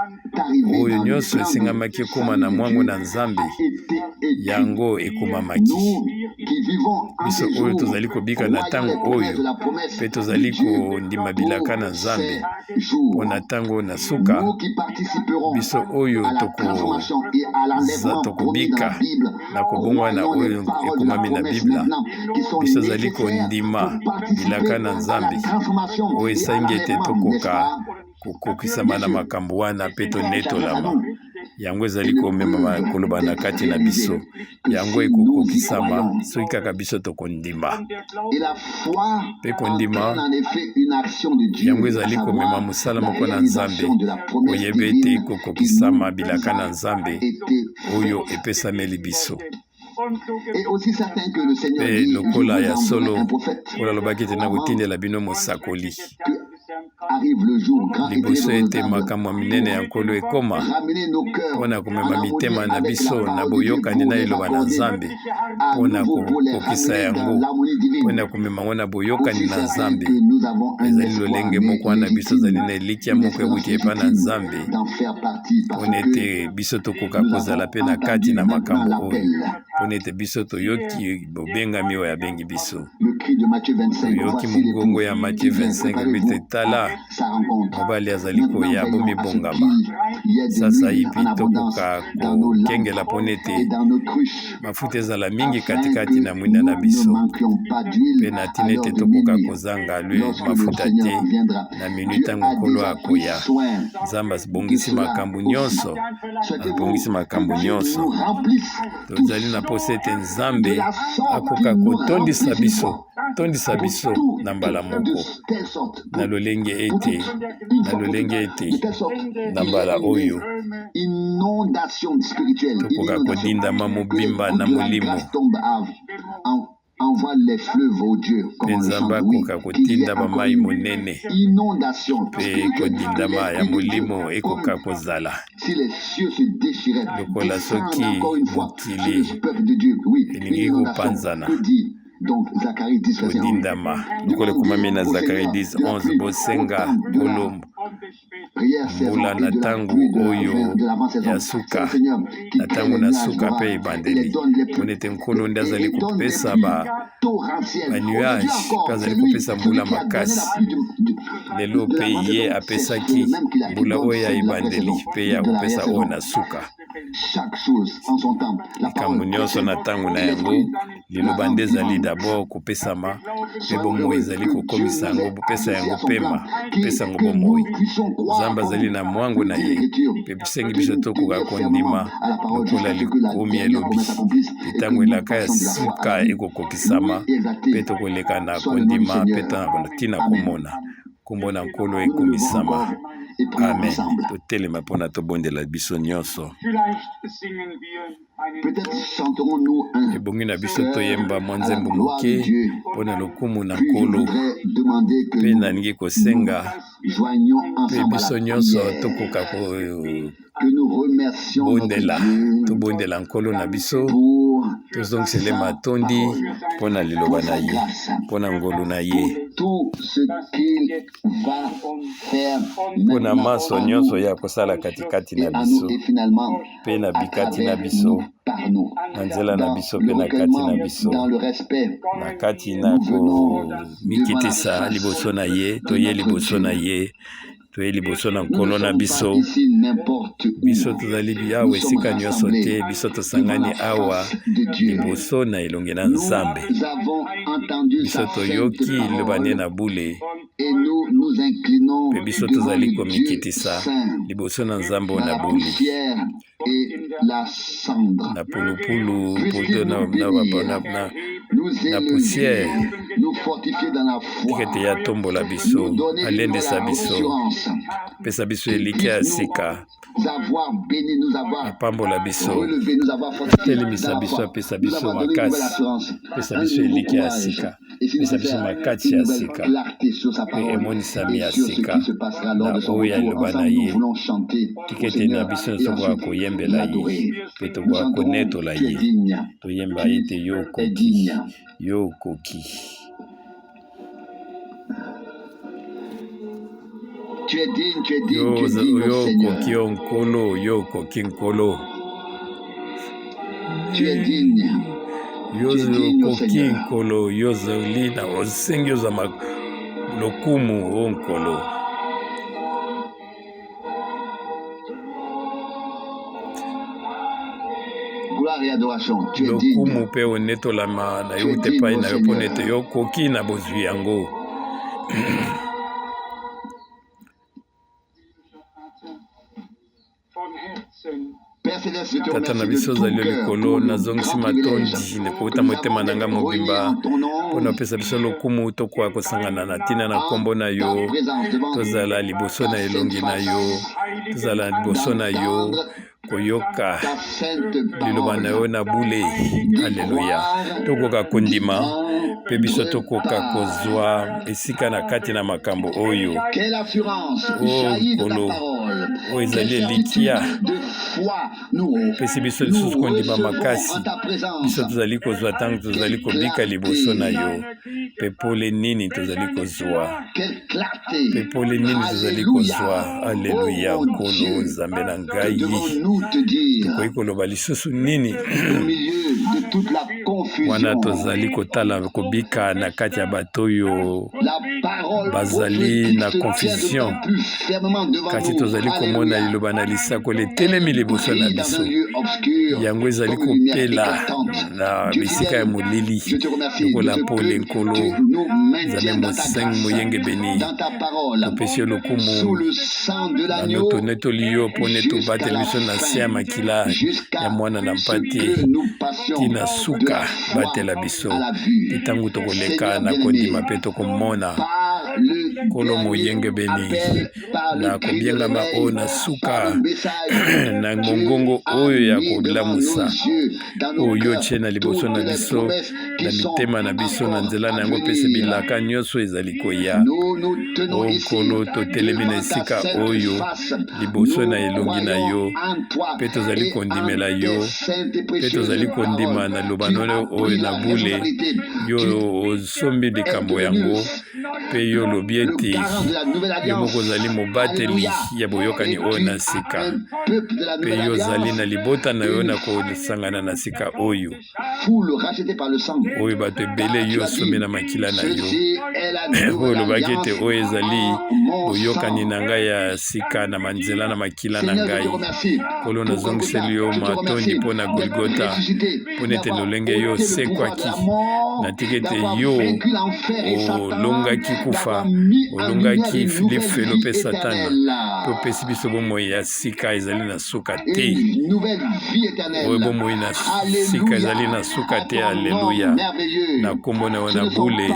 oyo nyonso esengamaki ekoma na mwango na Nzambe, yango ekomamaki. Biso oyo tozali kobika na ntango oyo mpe tozali kondima bilaka na Nzambe mpo na ntango na suka, biso oyo tokobika na kobongwana oyo ekomami na Biblia, biso tozali kondima bilaka na Nzambe oyo esengi ete tokoka kokokisama na makambo wana mpe tonetolama. Yango ezali komema koloba na kati na biso. Yango ekokokisama soki kaka biso tokondima. Mpe kondima yango ezali komema mosala moko na Nzambe, koyeba ete kokokisama bilaka na Nzambe oyo epesameli biso. Mpe lokola ya solo, Nkolo alobaki ete nakotindela bino mosakoli liboso ete makambo ya minene ya Nkolo ekoma, mpo na komema mitema na biso na boyokani na Liloba na Nzambe, mpo na kokokisa yango, mpo na komema yango na boyokani na Nzambe. Ezali lolenge moko wana biso tozali na elikya moko ewuti epai na Nzambe, mpo na ete biso tokoka kozala mpe na kati na makambo oyo, mpo na ete biso toyoki bobengami oyo abengi biso. Toyoki mongongo ya Matthieu 25 elobi ete tala mobali azali koya, bomibongama sasaipi tokoka kokengela mpo na ete mafuta ezala mingi katikati na mwinda na biso, mpe na ntina ete tokoka kozanga lwe mafuta te na minui ntango Nkolo akoya. Nzambe abongisi makambo nyonso, abongisi makambo nyonso. Tozali na mposa ete Nzambe akoka kotondisa biso, tondisa biso na mbala moko, na lolenge ete, na lolenge ete na mbala oyo tokoka kodindama mobimba na Molimo. Mpe Nzambe akoka kotinda bamai monene, mpe kodindama ya molimo ekoka kozala lokola soki mokili elingi kopanzana. Kodindama lokola ekomami na Zakari 10 11, bosenga Nkolo mbula na ntango oyo ya suka, na ntango na suka mpe ebandeli, mpo ete Nkolo nde azali kopesa ba banuage mpe azali kopesa mbula makasi lelo, mpe ye apesaki mbula oyo ya ebandeli mpe ye akopesa oyo na suka. Likambo nyonso na ntango na yango. Liloba nde ezali dabord kopesama, mpe bomoi ezali kokomisa yango, kopesa yango pema, kopesa yango bomoi. Nzambe azali na mwango na ye, mpe bisengi biso tokoka kondima lokola likomi elobi, ntango elaka ya suka ekokokisama, mpe tokoleka na kondima mpe ntina komona. Nkombo na Nkolo ekumisama. Amen. Totelema mpo na tobondela biso nyonso. Ebongi na biso toyemba mwa nzembo moke mpo na lokumu na Nkolo, mpe nalingi kosenga mpe biso nyonso tokoka kobondela, tobondela Nkolo na biso, tozongisele matondi mpo na liloba na ye, mpo na ngolu na ye, mpo na manso nyonso ye akosala katikati na biso mpe na bikati na biso, na nzela na biso mpe na kati na biso, na kati na komikitisa liboso na ye, toye liboso na ye, toye liboso na Nkolo na biso. Biso tozali awa esika nyonso te, biso tosangani awa liboso na elongi na Nzambe. Biso toyoki liloba nde na bule, mpe biso tozali komikitisa liboso na Nzambe oyo na bule na pulupulu poto na, na, na, na, na poussière. Tika ete ye atombola biso, alendisa biso, apesa biso elikya ya sika, apambola biso, atelemisa biso, apesa biso makasi, apesa biso elikya ya sika, apesa biso makasi ya sika mpe emonisami ya sika na oyo ya liloba na ye. Tika ete na biso nyonso tokoka koyembela ye mpe tokoka konetola ye, toyemba ete yo okoki, yo okoki. Yo okoki, yo Nkolo, yo okoki Nkolo. Yo okoki, Nkolo, yo ozali na osengi ozwa lokumu, o Nkolo. Lokumu mpe onetolama na yo uta epai na yo, mpo na ete yo okoki na bozwi yango. Tata na biso ozali yo likolo, nazongisi matondi kowuta motema na ngai mobimba mpo na opesa biso lokumu tokoka kosangana na ntina na nkombo na yo, tozala liboso na elongi na yo, tozala liboso na yo koyoka liloba na yo na bule. Aleluya! Tokoka kondima mpe biso tokoka kozwa esika na kati na makambo oyo. O Nkolo, oyo ezali elikya opesi biso lisusu kondima makasi biso tozali kozwa ntango tozali kobika liboso na yo. Mpe pole nini tozali kozwa, mpe pole nini tozali kozwa! Aleluya! Nkolo Nzambe na ngai, tokoki koloba lisusu nini wana tozali kotala kobika na kati ya bato oyo bazali na confusion, kasi tozali komona liloba na lisakoli etelemi liboso na biso, yango ezali kopela na bisika ya molili lokola pole. Nkolo Nzambe mosengi moyengebeni, topesi yo lokumu nano tonetoli yo mpo nde tobateli biso na se ya makila ya mwana na mpate tina suka. Batela biso mpe ntango tokoleka na kondima mpe tokomona Nkolo moyengebeni na kobiangama oyo na suka na mongongo oyo ya kolamusa oyo otie na liboso na biso na mitema na biso na nzela na yango opesi bilaka nyonso ezali koya. O Nkolo, totelemi na esika oyo liboso na elongi na yo mpe tozali kondimela yo mpe tozali kondima na liloba na yo oyo na bule. Yo osombi likambo yango mpe yo olobi ete yo moko ozali mobateli ya boyokani oyo na sika, mpe yo ozali na libota na yo na kosangana na sika oyo oyo bato ebele yo osombi na makila na yo, oyo olobaki ete oyo ezali boyokani na ngai ya sika na manzela na makila na ngai. Nkolo, nazongiseli yo matondi mpo na Golgota, mpo na ete lolenge yo osekwaki, natika ete yo olongaki kufa, olongaki lifelo mpe Satana, mpe opesi biso bomoi ya sika ezali na suka te. Oyo bomoi na sika ezali na suka te. Aleluya! Na nkombo na yo na bule,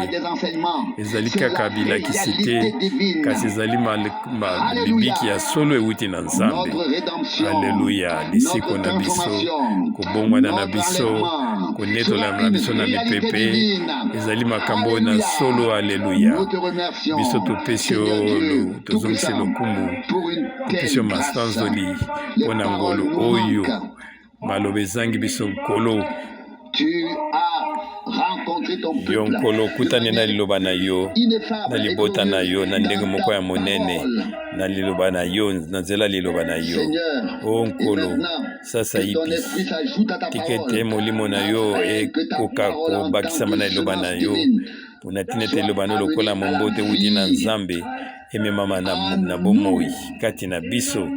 ezali kaka bilakisi te, kasi ezali libiki ya solo ewuti na Nzambe. Aleluya! Lisiko na biso, kobongwana na biso, konetolama na biso na mipepe, ezali makambo oyo na solo. Aleluya! Biso topesi yo, tozongisi lokumu, topesi yo masanzoli mpo na ngolu oyo maloba ezangi biso. Nkolo, yo Nkolo okutani na liloba na yo na libota na yo na ndenge moko ya monene na liloba na yo, na nzela liloba na yo. O Nkolo, sasa ipi tika ete molimo na yo ekoka kobakisama na liloba na yo, mpo na ntina ete liloba na yo lokola momboto ewuti na Nzambe ememama na bomoi kati na biso.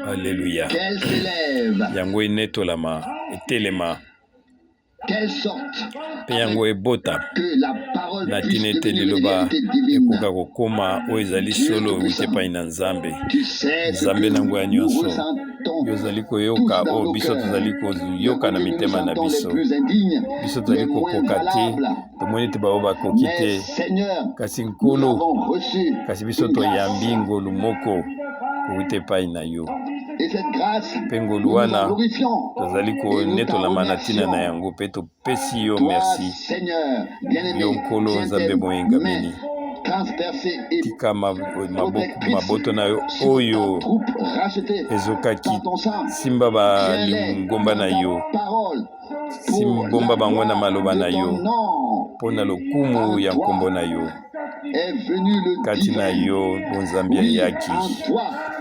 Aleluya! Yango enetolama, etelema, mpe yango ebota, na ntina ete liloba ekoka kokoma oyo ezali solo ewuti epai na Nzambe. Nzambe na nguya nyonso, yo ozali koyoka oyo biso tozali koyoka na mitema na biso. Biso tozali kokoka te, tomoni ete baoyo bakoki te, kasi Nkolo, kasi biso toyambi ngolu moko kowuta epai na yo, mpe ngolu wana tozali konetolama na ntina na yango, mpe topesi yo merci. Yo Nkolo Nzambe moyengamini, tika maboto na yo oyo ezokaki, simba balingomba na yo, simbomba bango na maloba na yo mpo na lokumu ya nkombo na yo. Kati na yo bonzambe ayaki.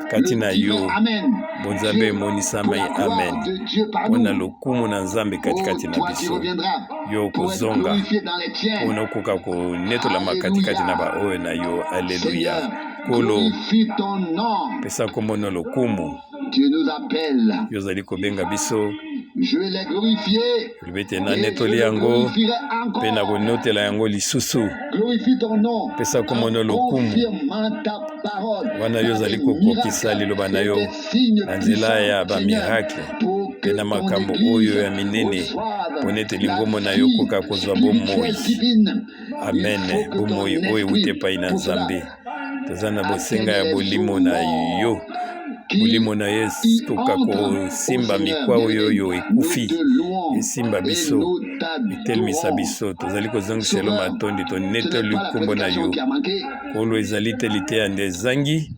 Kati le na divin yo Amen. bonzambe Dieu, pour emonisami la gloire amen de Dieu par mpo na nous. lokumu na Nzambe Oh, katikati na toi qui biso. reviendras Yo pour être okozonga glorifié dans les tiens. mpona okoka konetolama katikati na Alléluia. baoyo na yo. Aleluya. Seigneur, Nkolo, glorifie ton nom. pesa nkombo na lokumu. Tu nous appelles. Yo ozali kobenga biso. Je l'ai glorifié Olobi ete et je nanetoli le yango glorifierai mpe encore. nakonotela yango lisusu. Glorifie ton nom Pesa nkombo en na lokumu. confirmant ta parole Wana yo par ozali des kokokisa miracles liloba na et yo des signes na nzela puissants, ya Seigneur, bamiracle pour mpe que na ton makambo oyo Église ya minene reçoive mpona ete la lingombo na yo vie ekoka kozwa spirituelle bomoi. divine. Il Amen. faut que ton Bomoi oyo euti esprit, epai na pour cela, Nzambe. Toza na bosenga atteigne ya les bolimo eaux na yo. morts qui Molimo na ye y ekoka entrent, ô kosimba Seigneur mikwa oyo bien-aimé. oyo Nous ekufi te louons esimba et biso nous etelemisa t'adorons. biso. Tozali kozongisela Sauveur, matondi, ce tonetoli n'est pas la nkombo na prédication yo. qui a manqué. Nkolo, ezali te liteya nde ezangi.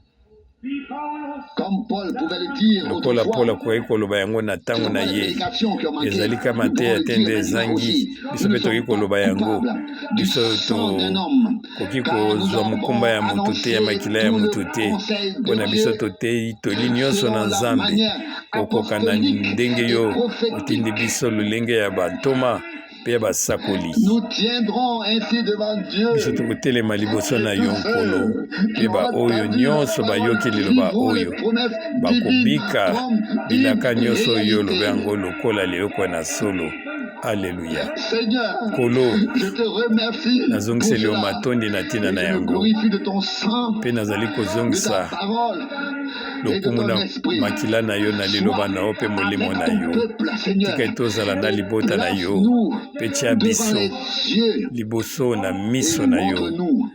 Comme Paul pouvait le dire Lokola autrefois, Paul akoki koloba yango na ce ntango sont na pas les ye, prédications qui ont manqué. ezali kama Nous te pouvons ya le te dire nde maintenant ezangi. aussi. Biso Nous ne mpe tokoki sommes pas koloba yango. coupables du Biso sang d'un homme, tokoki car nous kozwa mokumba avons ya motu te, ya annoncé makila ya tout motu le te. conseil Mpo de na biso Dieu totei toli nyonso selon na la Nzambe manière kokoka na apostolique ndenge et yo otindi prophétique. biso lolenge ya bantoma mpe ya basakoli. Nous tiendrons ainsi devant Biso Dieu tokotelema liboso et na tous yo Nkolo, ceux mpe qui ont baoyo entendu la nyonso parole bayoki liloba vivront les oyo promesses divines bakobika comme une bilaka nyonso oyo oloba réalité. yango lokola leloko na solo. Aleluya. Seigneur, Nkolo, je te remercie pour nazongiseli yo cela matondi na ntina et na je me yango, glorifie de ton sang, mpe nazali de ta kozongisa parole et de lokumu ton na esprit. makila na yo, na liloba Sois na yo mpe molimo avec na ton yo. peuple, Seigneur, Tika ete ozala na et libota na yo place-nous mpe tia devant biso les cieux liboso na et miso na yo montre-nous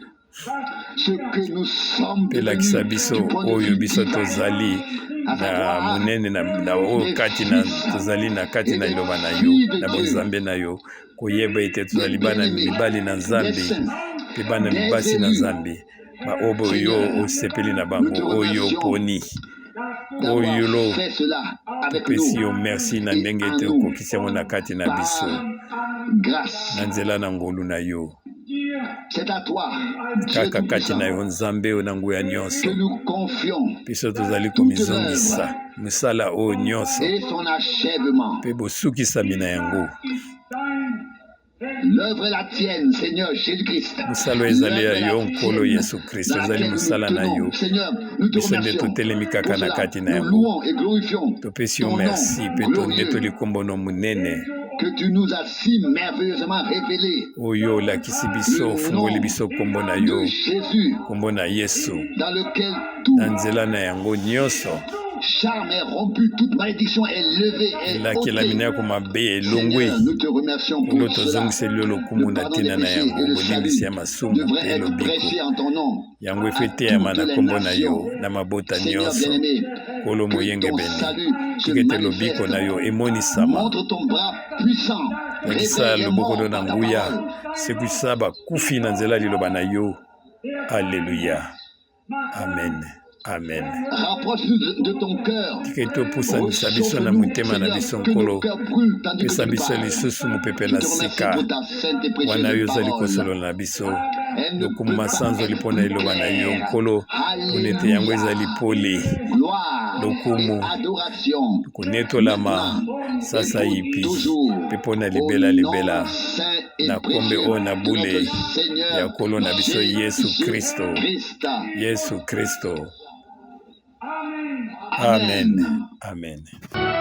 ce que nous sommes mpe lakisa devenus biso du point de oyo vue biso divin, tozali à na savoir monene na, na oyo des kati na fils tozali na kati et na des liloba na yo, filles de na Dieu, bonzambe na yo, koyeba ete des tozali bana bien-aimés, mibali na des Nzambe saints, mpe bana des mibasi na élus. Nzambe, baoyo yo Seigneur, osepeli na nous bango, te oyo remercions oponi d'avoir oyo lo fait cela avec topesi nous yo merci na et ndenge en ete nous okokisi yango na kati na biso par grâce. na nzela na ngolu na yo. C'est à toi, Dieu Kaka kati Tout-Puissant, na yo Nzambe oyo na nguya nyonso, que nous confions biso tozali toute komizongisa l'œuvre mosala oyo nyonso et son achèvement. mpe bosukisami na yango. L'œuvre est la tienne, Seigneur Jésus-Christ. Mosala oyo ezali L'œuvre ya est la yo Nkolo tienne Yesu Kristo, dans ezali laquelle nous nous mosala na yo. tenons. Seigneur, nous te Biso nde remercions totelemi pour kaka na cela. kati na Nous yango. louons et glorifions Topesi yo ton nom merci mpe glorieux tonetoli nkombo monene que tu nous as si merveilleusement révélé. oyo olakisi biso, Le ofungoli nom biso nkombo na yo, de Jésus nkombo na Yesu, dans lequel na tout nzela na yango nyonso charme est rompu, toute malédiction est levée et elakelami ôtée. na yako mabe elongwe. Seigneur, nous te remercions Nkolo, pour cela. tozongiseli yo Le lokumu na pardon des ntina na péchés yango, et le bolimbisi salut ya masumu devraient mpe être lobiko prêchés en ton nom yango à efe eteyama toutes na les nkombo na yo nations. na mabota Seigneur nyonso. bien-aimé, Nkolo que ton moyengebene, salut se tika ete lobiko manifeste. na yo emonisama. Montre ton bras puissant. Lakisa Réveille les loboko morts no na par ta nguya, parole. sekwisa bakufi na nzela ya liloba na yo. Aleluya, amen, amen. Rapproche-nous de ton cœur. Tika ete opusanisa biso na Réchauffe-nous, motema na Seigneur, biso que nos Nkolo, cœurs brûlent tandis que pesa tu nous biso parles. lisusu mopepe Je na te remercie sika pour ta sainte et wana précieuse oyo ozali parole. kosolola na biso. Elle ne Lokumu peut pas masanzoli être mpo na plus liloba na yo claire. Nkolo, mpona ete yango Alléluia. ezali pole. Gloire et Lokumu adoration konetolama maintenant et sasa pour ipi toujours mpe mpo na au libela nom libela saint et na kombe précieux oyo na de bule notre ya Seigneur Nkolo na biso Yesu Kristo. Jésus-Christ. Yesu Kristo, amen, Amen. amen.